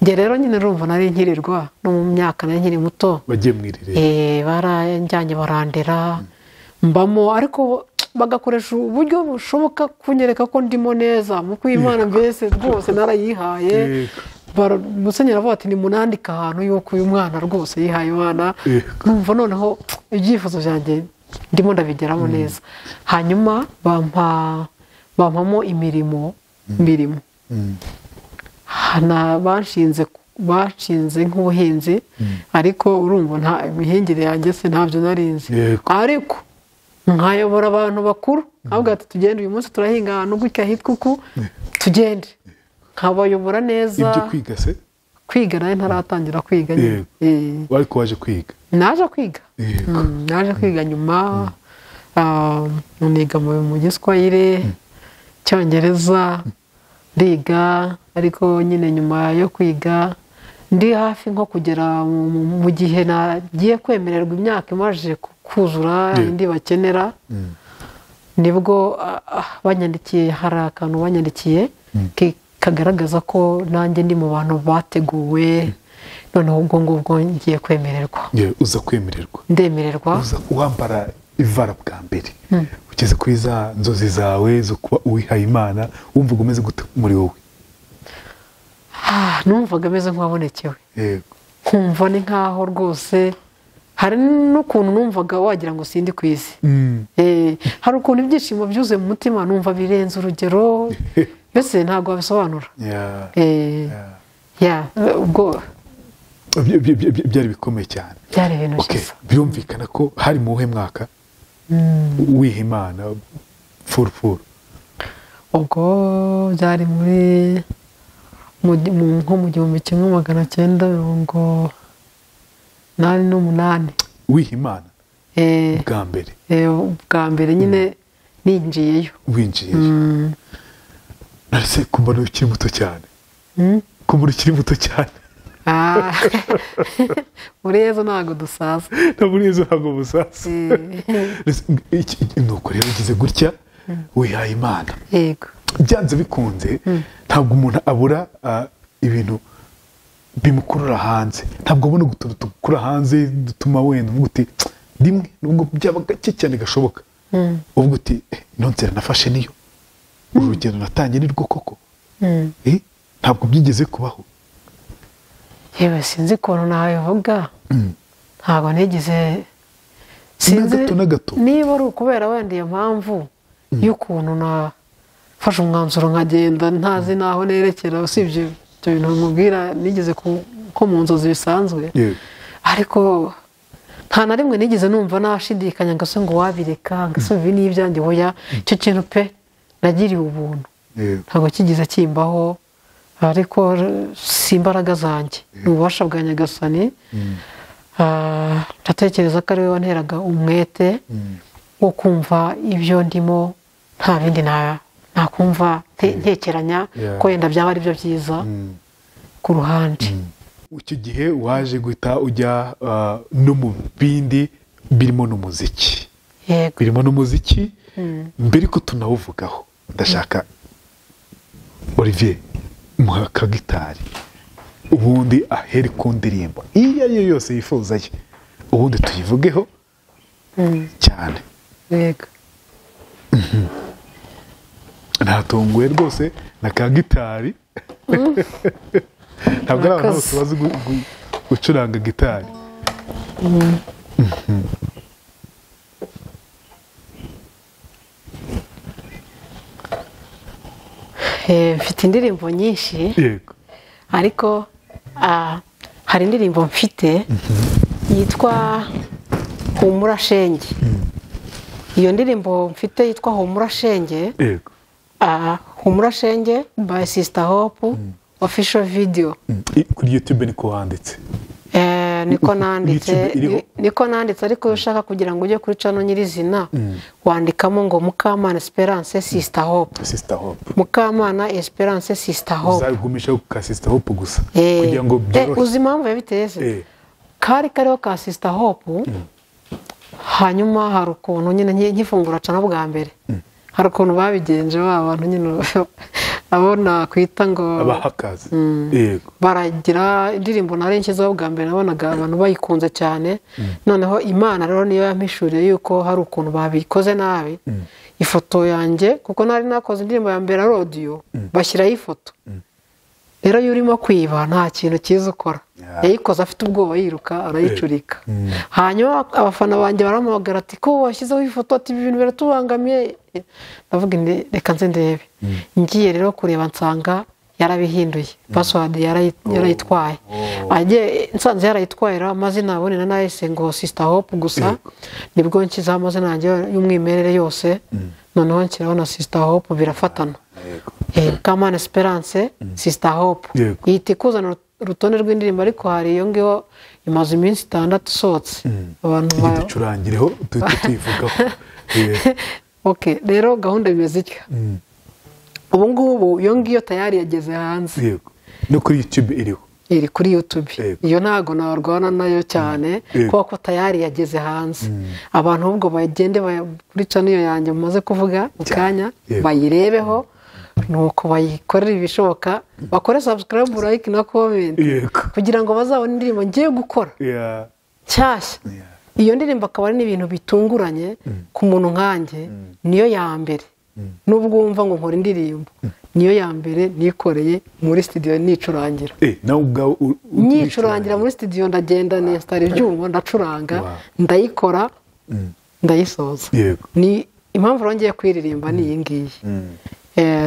Njye rero nyine urumva nari nkirirwa no mu myaka nari nkiri muto, bagiye mu irerero. Baranjyanye barandera mbamo, ariko bagakoresha uburyo bushoboka kunyereka ko ndimo neza mu kwimana, mbese rwose narayihaye. Musenyeri avuga ati nimunandike ahantu yuko uyu mwana rwose yihaye Imana. Numva noneho ibyifuzo byanjye ndimo ndabigeramo neza. Hanyuma bampamo imirimo bashinze nk'ubuhinzi, ariko urumva nta imihingire yanjye se ntabyo narinzi, ariko nkayobora abantu bakuru nkavuga ati tugende uyu munsi turahinga ahantu gutya hitwa uku, tugende, nkabayobora neza. Ibyo kwiga se? Kwiga nawe ntaratangira kwiga nyine. Ariko waje kwiga? Naje kwiga. Naje kwiga nyuma, niga mu Giswahili, Cyongereza, ndiga, ariko nyine nyuma yo kwiga ndi hafi nko kugera mu gihe nagiye kwemererwa imyaka imaze kuzura indi bakenera, nibwo banyandikiye, hari akantu banyandikiye kagaragaza ko nanjye ndi mu bantu bateguwe. Noneho ubwo ngubwo ngiye kwemererwa. Uza kwemererwa. Ndemererwa. Uza wambara ivara bwa mbere ugeze kuri za nzozi zawe zo kuba uwihaye Imana, wumvaga umeze gute muri wowe? Numvaga ameze nk'uwabonekewe. Yego. Nkumva ni nkaho rwose hari n'ukuntu numvaga wagira ngo sindi ku isi. Hari ukuntu ibyishimo byuzuye mu mutima numva birenze urugero, mbese ntabwo wabisobanura. Ubwo byari bikomeye cyane. Byari ibintu byiza. Birumvikana ko hari mu wuhe mwaka wiha Imana furufuru? Ubwo byari muri nko mu 1988. Wiha Imana bwa mbere? Bwa mbere nyine ninjiyeyo. Winjiyeyo. Narese kumbona ukiri muto cyane. Kumbona ukiri muto cyane. Muri Yezu ntabwo dusaza. Muri Yezu ntabwo busaza. Nuko rero ugize gutya wihaye Imana. Yego. Byanze bikunze ntabwo umuntu abura ibintu bimukurura hanze. Ntabwo ubona utuntu tukura hanze dutuma wenda uvuga uti rimwe nubwo byaba gake cyane gashoboka. Uvuga uti ino nzira nafashe niyo. Urugendo natangiye ni rwo koko. Ntabwo byigeze kubaho. Yewe sinzi ukuntu nabivuga. Ntabwo nigeze sinzi niba ari ukubera wenda iyo mpamvu y'ukuntu nafashe umwanzuro nkagenda ntazi naho nerekera, usibye ibyo bintu nkubwira nigeze ko mu nzozi bisanzwe. Ariko nta na rimwe nigeze numva nashidikanya ngo se ngo wabireka, ngo se ibi ni ibyanjye, oya. Icyo kintu pe nagiriwe ubuntu. Ntabwo kigeze kimbaho. Ariko si imbaraga zanjye, ni ububasha bwa Nyagasani. Ndatekereza ko ari we wanteraga umwete wo kumva ibyo ndimo, nta bindi nakumva ntekeranya ko wenda byaba ari byo byiza ku ruhande. Icyo gihe waje guhita ujya no mu bindi birimo n'umuziki. Birimo n'umuziki. Mbere ko tunawuvugaho ndashaka Olivier muha kagitari ubundi ahere ku ndirimbo iyo ari yo yose yifuza ye, ubundi tuyivugeho cyane. Yego. Ntatunguwe rwose na kagitari. Ntabwo ari abantu bose bazi gucuranga gitari. Mfite indirimbo nyinshi. Yego. Ariko hari indirimbo mfite yitwa Humura Shenge. Iyo ndirimbo mfite yitwa Humura Shenge. Yego. Humura Shenge by Sister Hope official video. Kuri YouTube niko wanditse? Niko nanditse. Niko nanditse, ariko ushaka kugira ngo ujye kuri channel nyirizina wandikamo ngo Mukamana Esperance Sister Hope. Sister Hope. Mukamana Esperance Sister Hope. Uzagumisha ku Sister Hope gusa kugira ngo byorohe. Uzi impamvu yabiteye se? Kari kariho ka Sister Hope. Hanyuma hari ukuntu nyine nkifungura channel bwa mbere. Hari ukuntu babigenje ba bantu nyine abona kwita ngo abahakazi. Yego. Baragira indirimbo nari nshyizeho bwa mbere nabonaga abantu bayikunze cyane. Noneho Imana rero niyo yampishuriye yuko hari ukuntu babikoze nabi. Ifoto yanjye kuko nari nakoze indirimbo ya mbere audio bashyiraho ifoto. Rero iyo urimo kwiba nta kintu cyiza ukora. Yayikoze afite ubwoba yiruka arayicurika. Hanyuma abafana banjye baramuhamagara ati ko washyizeho ifoto, ati ibi bintu biratubangamiye. Ndavuga nti reka nze ndebe. Ngiye rero kureba nsanga yarabihinduye. Password yarayitwaye. Agiye nsanze yarayitwaye amazina abone na nahise ngo Sister Hope gusa. Nibwo nshyizeho amazina yanjye y'umwimerere yose. Noneho nshyiraho na Sister Hope birafatana. Mukamana Esperance Sister Hope. Ihita ikuzana urutonde rw'indirimbo, ariko hari iyo ngiyo imaze iminsi 6 isohotse. Abantu ducurangireho tuyivugaho. Okay, rero gahunda bimeze itya. Ubu ngubu iyo ngiyo tayari yageze hanze. Yego. No kuri YouTube iriho. Iri kuri YouTube. Iyo ntago narwana nayo cyane kuko tayari yageze hanze. Abantu ubwo bagende kuri channel yanjye mumaze kuvuga mu kanya bayirebeho. Nuko bayikorera ibishoboka, bakore subscribe, like na comment kugira ngo bazabone indirimbo ngiye gukora nshyashya. Iyo ndirimbo akaba ari n'ibintu bitunguranye ku muntu nkanjye, niyo ya mbere. Nubwo wumva ngo nkora indirimbo, niyo ya mbere nikoreye muri studio nicurangira. Nicurangira muri studio, ndagenda nestara ibyuma, ndacuranga, ndayikora, ndayisoza. Ni impamvu rongeye kwiririmba ni iyi ngiyi.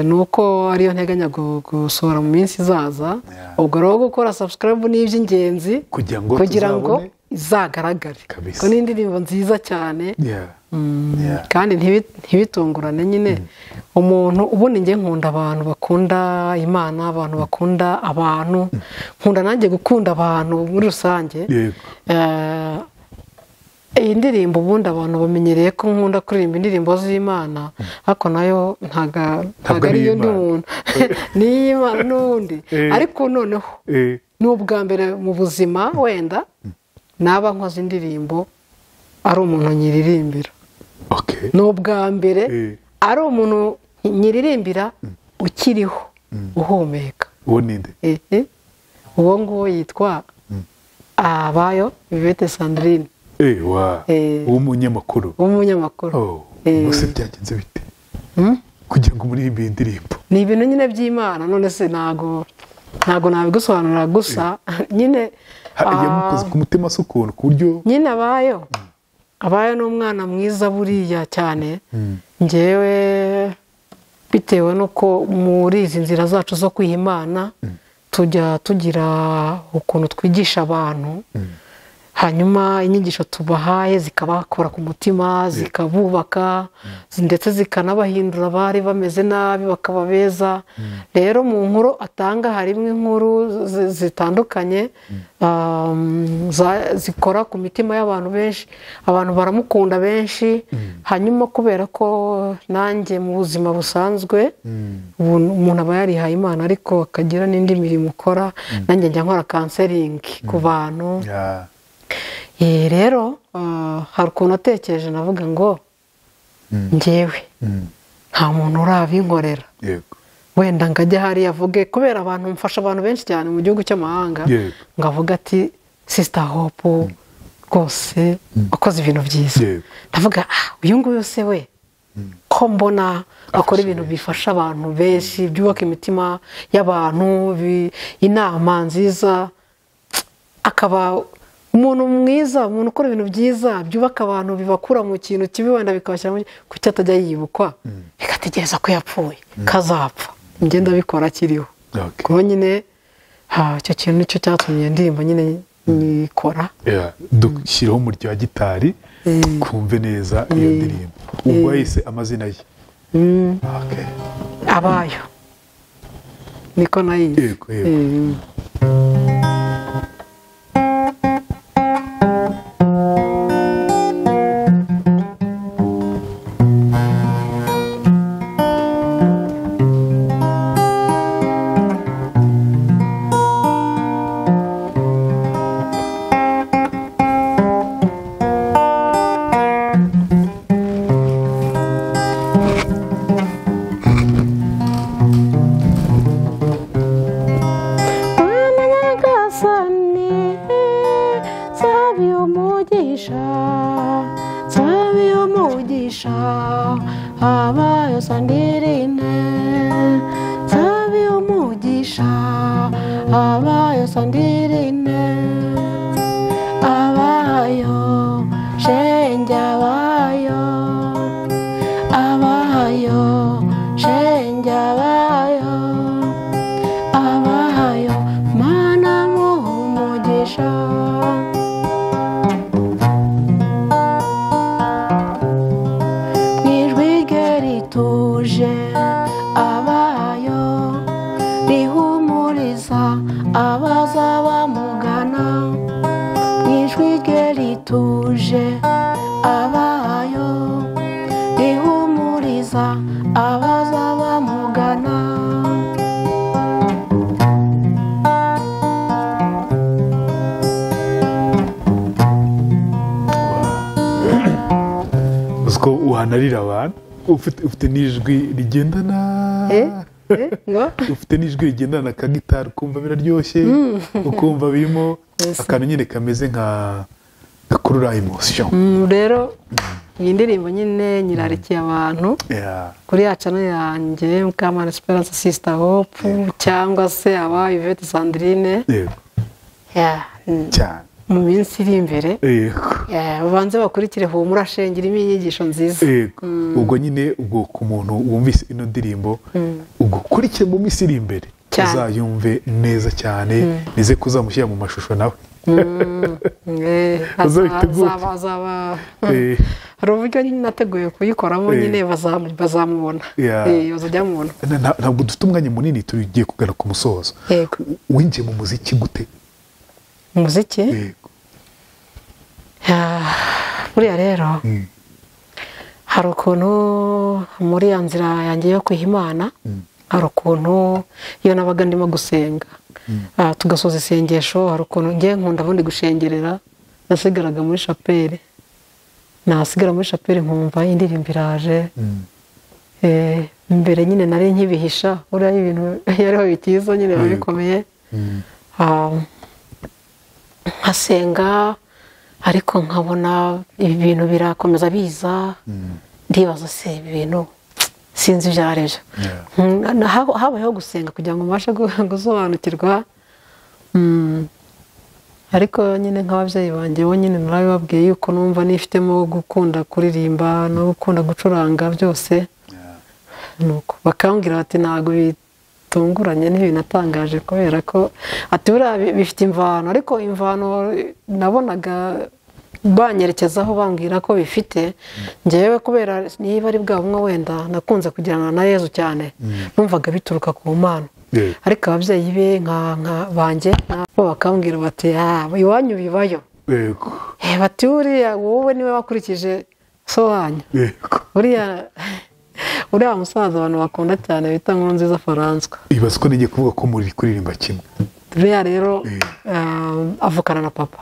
Nuko ariyo nteganya gusohora mu minsi izaza. Ubwo rero gukora subscribe ni iby'ingenzi kugira ngo izagaragare. Ko ni indirimbo nziza cyane. Kandi ntibitungurane nyine. Umuntu ubundi nge nkunda abantu bakunda Imana, abantu bakunda abantu, nkunda nanjye gukunda abantu muri rusange. Iyi ndirimbo ubundi abantu bamenyereye ko nkunda kuririmba indirimbo z'Imana, ariko nayo ntago ari yo n'umuntu ni Imana n'ubundi. Ariko noneho ni ubwa mbere mu buzima wenda naba nkoze indirimbo ari umuntu nyiririmbira. Ni ubwa mbere ari umuntu nyiririmbira ukiriho uhumeka. Uwo ninde? Uwo nguwo yitwa Abayo Vivete Sandrine. W'umunyamakuru. W'umunyamakuru. Gusa byagenze bite kugira ngo muririmbe indirimbo? Ni ibintu nyine by'Imana, none se ntago nabigusobanura gusa nyine yamukoze ku mutima se ukuntu ku buryo nyine Abayo. Abayo ni umwana mwiza buriya cyane. Njyewe bitewe nuko muri izi nzira zacu zo kwiha Imana tujya tugira ukuntu twigisha abantu, hanyuma inyigisho tubahaye zikabakora ku mutima, zikabubaka, ndetse zikanabahindura bari bameze nabi bakaba beza. Rero mu nkuru atanga harimo inkuru zitandukanye zikora ku mitima y'abantu benshi, abantu baramukunda benshi. Hanyuma kubera ko nanjye mu buzima busanzwe umuntu aba yarihaye Imana ariko akagira n'indi mirimo ukora, nanjye njya nkora counseling ku bantu. Rero hari ukuntu atekereje navuga ngo njyewe nta muntu urabinkorera, wenda ngajya hariya avuge, kubera abantu mfasha abantu benshi cyane mu gihugu cy'amahanga, ngavuga ati Sister Hope rwose wakoze ibintu byiza. Ndavuga uyu nguyu se we ko mbona akora ibintu bifasha abantu benshi, byubaka imitima y'abantu, inama nziza, akaba umuntu mwiza, umuntu ukora ibintu byiza byubaka abantu, bibakura mu kintu kibi wenda bikabashyira mu kuki atajya yibukwa, bikategereza ko yapfuye kazapfa. Ngenda bikora akiriho. Kuko nyine icyo kintu nicyo cyatumye ndirimbo nyine nyikora. Dushyiraho umuryo wa gitari kumve neza iyo ndirimbo. Ubwo yahise amazina ye Abayo niko nayizi. Abayo Sandrine, sabi umugisha, Abayo Sandrine, Abayo shenge Abayo, Abayo shenge Abayo, Abayo mana muhumugisha. Abayo rihumuriza abaza bamugana, ijwi rye rituje. Abayo rihumuriza abaza bamugana. Uziko uhanarira abantu ufite n'ijwi rigendana. Ufite n'ijwi rigendana na kagitari, ukumva biraryoshye, ukumva birimo akantu nyine kameze nka gakurura emotion. Rero iyi ndirimbo nyine nyirarikiye abantu kuri ya channel yanjye Mukamana Esperance Sister Hope cyangwa se aba Yvette Sandrine. Yego. Cyane. Mu minsi iri imbere. Yego. Babanze bakurikire Humura Shenge irimo inyigisho nziza. Yego. Ubwo nyine ubwo ku muntu wumvise ino ndirimbo ubwo kurikire mu minsi iri imbere uzayumve neza cyane, nize kuzamushyira mu mashusho nawe. Azaba hari uburyo nateguye kuyikoramo nyine bazamubona. Bazajya mubona. Ntabwo dufite umwanya munini, tugiye kugana ku musozo. Winjiye mu muziki gute? Umuziki? Yego. Buriya rero hari ukuntu muri ya nzira yanjye yo kwiha Imana, hari ukuntu iyo nabaga ndimo gusenga tugasoza isengesho, hari ukuntu ngiye nkunda bundi gushengerera, nasigaraga muri chapelle, nasigara muri chapelle nkumva indirimbo iraje. Mbere nyine nari nkibihisha, buriya ibintu yariho bikiza nyine bikomeye. Nkasenga ariko nkabona ibi bintu birakomeza biza, ndibaza se ibi bintu sinzi ibyo ari byo. Habayeho gusenga kugira ngo mbashe gusobanukirwa. Ariko nyine nk'ababyeyi banjye bo nyine narabibabwiye yuko numva nifitemo gukunda kuririmba no gukunda gucuranga byose. Nuko bakambwira bati ntabwo bitunguranye n'ibinatangaje kubera ko ati buriya bifite imvano, ariko imvano nabonaga banyerekezaho bambwira ko bifite. Njyewe kubera niba ari bwa bumwe wenda nakunze kugirana na Yezu cyane, numvaga bituruka ku Mana. Ariko ababyeyi be nka banjye bo bakambwira bati iwanyu bibayo. Yego. Bati uriya wowe niwe wakurikije so wanyu. Yego. Uriya musaza abantu bakunda cyane bita Nkurunziza François. Ibaze ko ngiye kuvuga ko muri kuririmba kimwe. Buriya rero avukana na papa.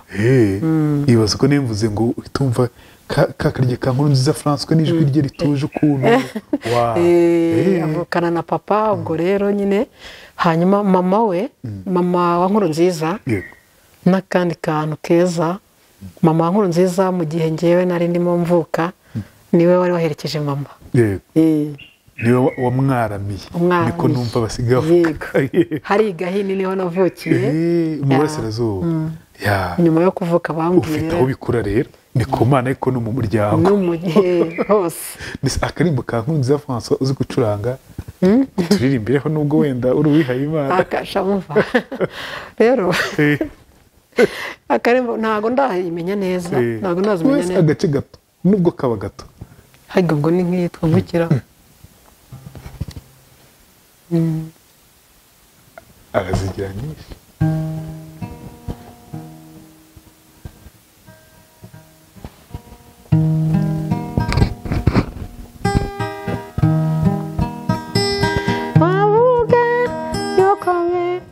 Ibaze ko nimvuze ngo utumva kakarye ka Nkurunziza François n'ijwi rye rituje ukuntu. Avukana na papa, ubwo rero nyine hanyuma mama we, mama wa Nkurunziza, n'akandi kantu keza, mama wa Nkurunziza mu gihe ngewe nari ndimo mvuka niwe wari waherekeje mama. Niwe wamwaramiye, niko numva basigaye bavuga. Hari Gahini niho navukiye mu burasirazuba. Nyuma yo kuvuka bambwiye ufite aho bikura rero ni ku Mana ariko no mu muryango no mu gihe hose. Akarimbo ka Nkurunziza François uzi gucuranga turirimbireho nubwo wenda uri uwihaye Imana. Akashamva rero akarimbo ntago ndayimenya neza, ntago ndazimenya neza. Agace gato nubwo kaba gato. Haiga ubwo ni nk'iyitwa ngukira. Arazigira nyinshi. Bavuga yuko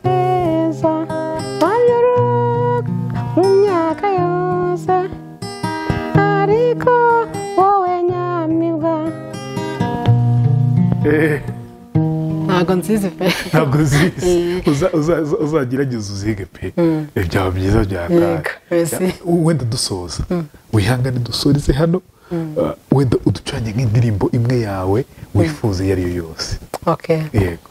beza babyoruka mu myaka yose, ariko wowe nyamibwa. Ntabwo nzizi pe. Ntabwo nzizi. Uzagerageza uzige pe. Byaba byiza byataye. Wenda dusoza. Wihangane dusoreze hano. Wenda uducanye nk'indirimbo imwe yawe wifuza iyo ari yo yose. Okay. Yego.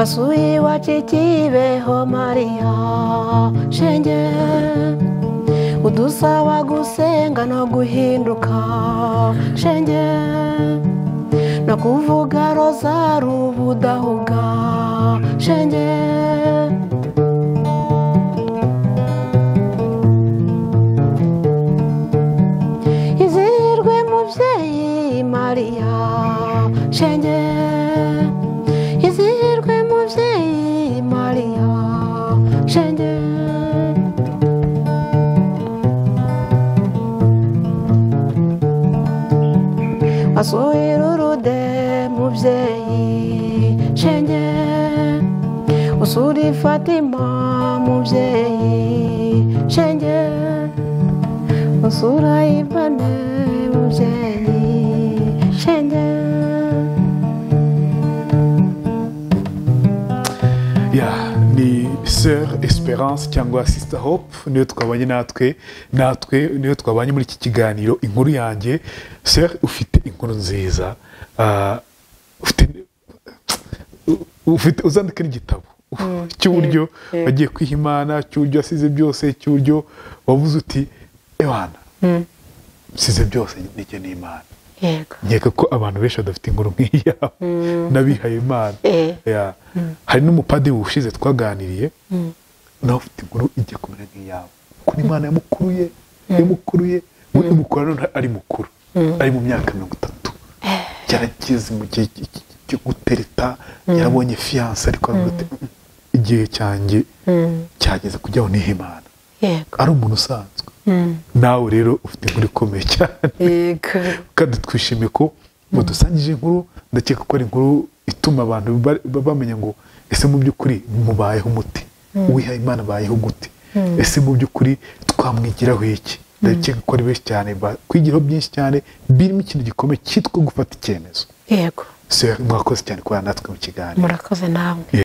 Wasuye iwacu i Kibeho Mariya shenge, udusaba gusenga no guhinduka shenge, no kuvuga rozari ubudahuga shenge. Izihirwe mubyeyi Mariya shenge, izihirwe mubyeyi Mariya shenge. Wasuye urude mubyeyi shenge, usura Fatima mubyeyi shenge, usura Ivane mubyeyi shenge. Ya, ni Sœur Esperance cyangwa Sister Hope niyo twabanye natwe niyo twabanye muri iki kiganiro inkuru yanjye. Sœur, ufite inkuru nziza, ufite uzandika n'igitabo cy'uburyo wagiye kwiha Imana, cy'uburyo wasize byose, cy'uburyo wavuze uti ewana nsize byose nijye n'Imana. Yego. Nkeka ko abantu benshi badafite inkuru nk'iyawe n'abihaye Imana. Hari n'umupadiri ushize twaganiriye nawe ufite inkuru ijya kumera nk'iyawe, kuko Imana yamukuruye imukura none ari mukuru, ari mu myaka 30, yarageze mu gihe cyo gutereta, yarabonye fiance, ariko igihe cyanjye cyageze kujyaho niha Imana. Yego. Ari umuntu usanzwe. Nawe rero ufite inkuru ikomeye cyane. Yego. Kandi twishimiye ko mudusangije inkuru, ndakeka ko ari inkuru ituma abantu bamenya ngo ese mu by'ukuri mubayeho umuti, uwihaye Imana abayeho gute, ese mu by'ukuri twamwigiraho iki. Ndakeka ko ari benshi cyane bakwigiraho byinshi cyane, birimo ikintu gikomeye cyitwa gufata icyemezo. Yego. Mwakoze cyane kubana natwe mu kiganiro. Murakoze namwe.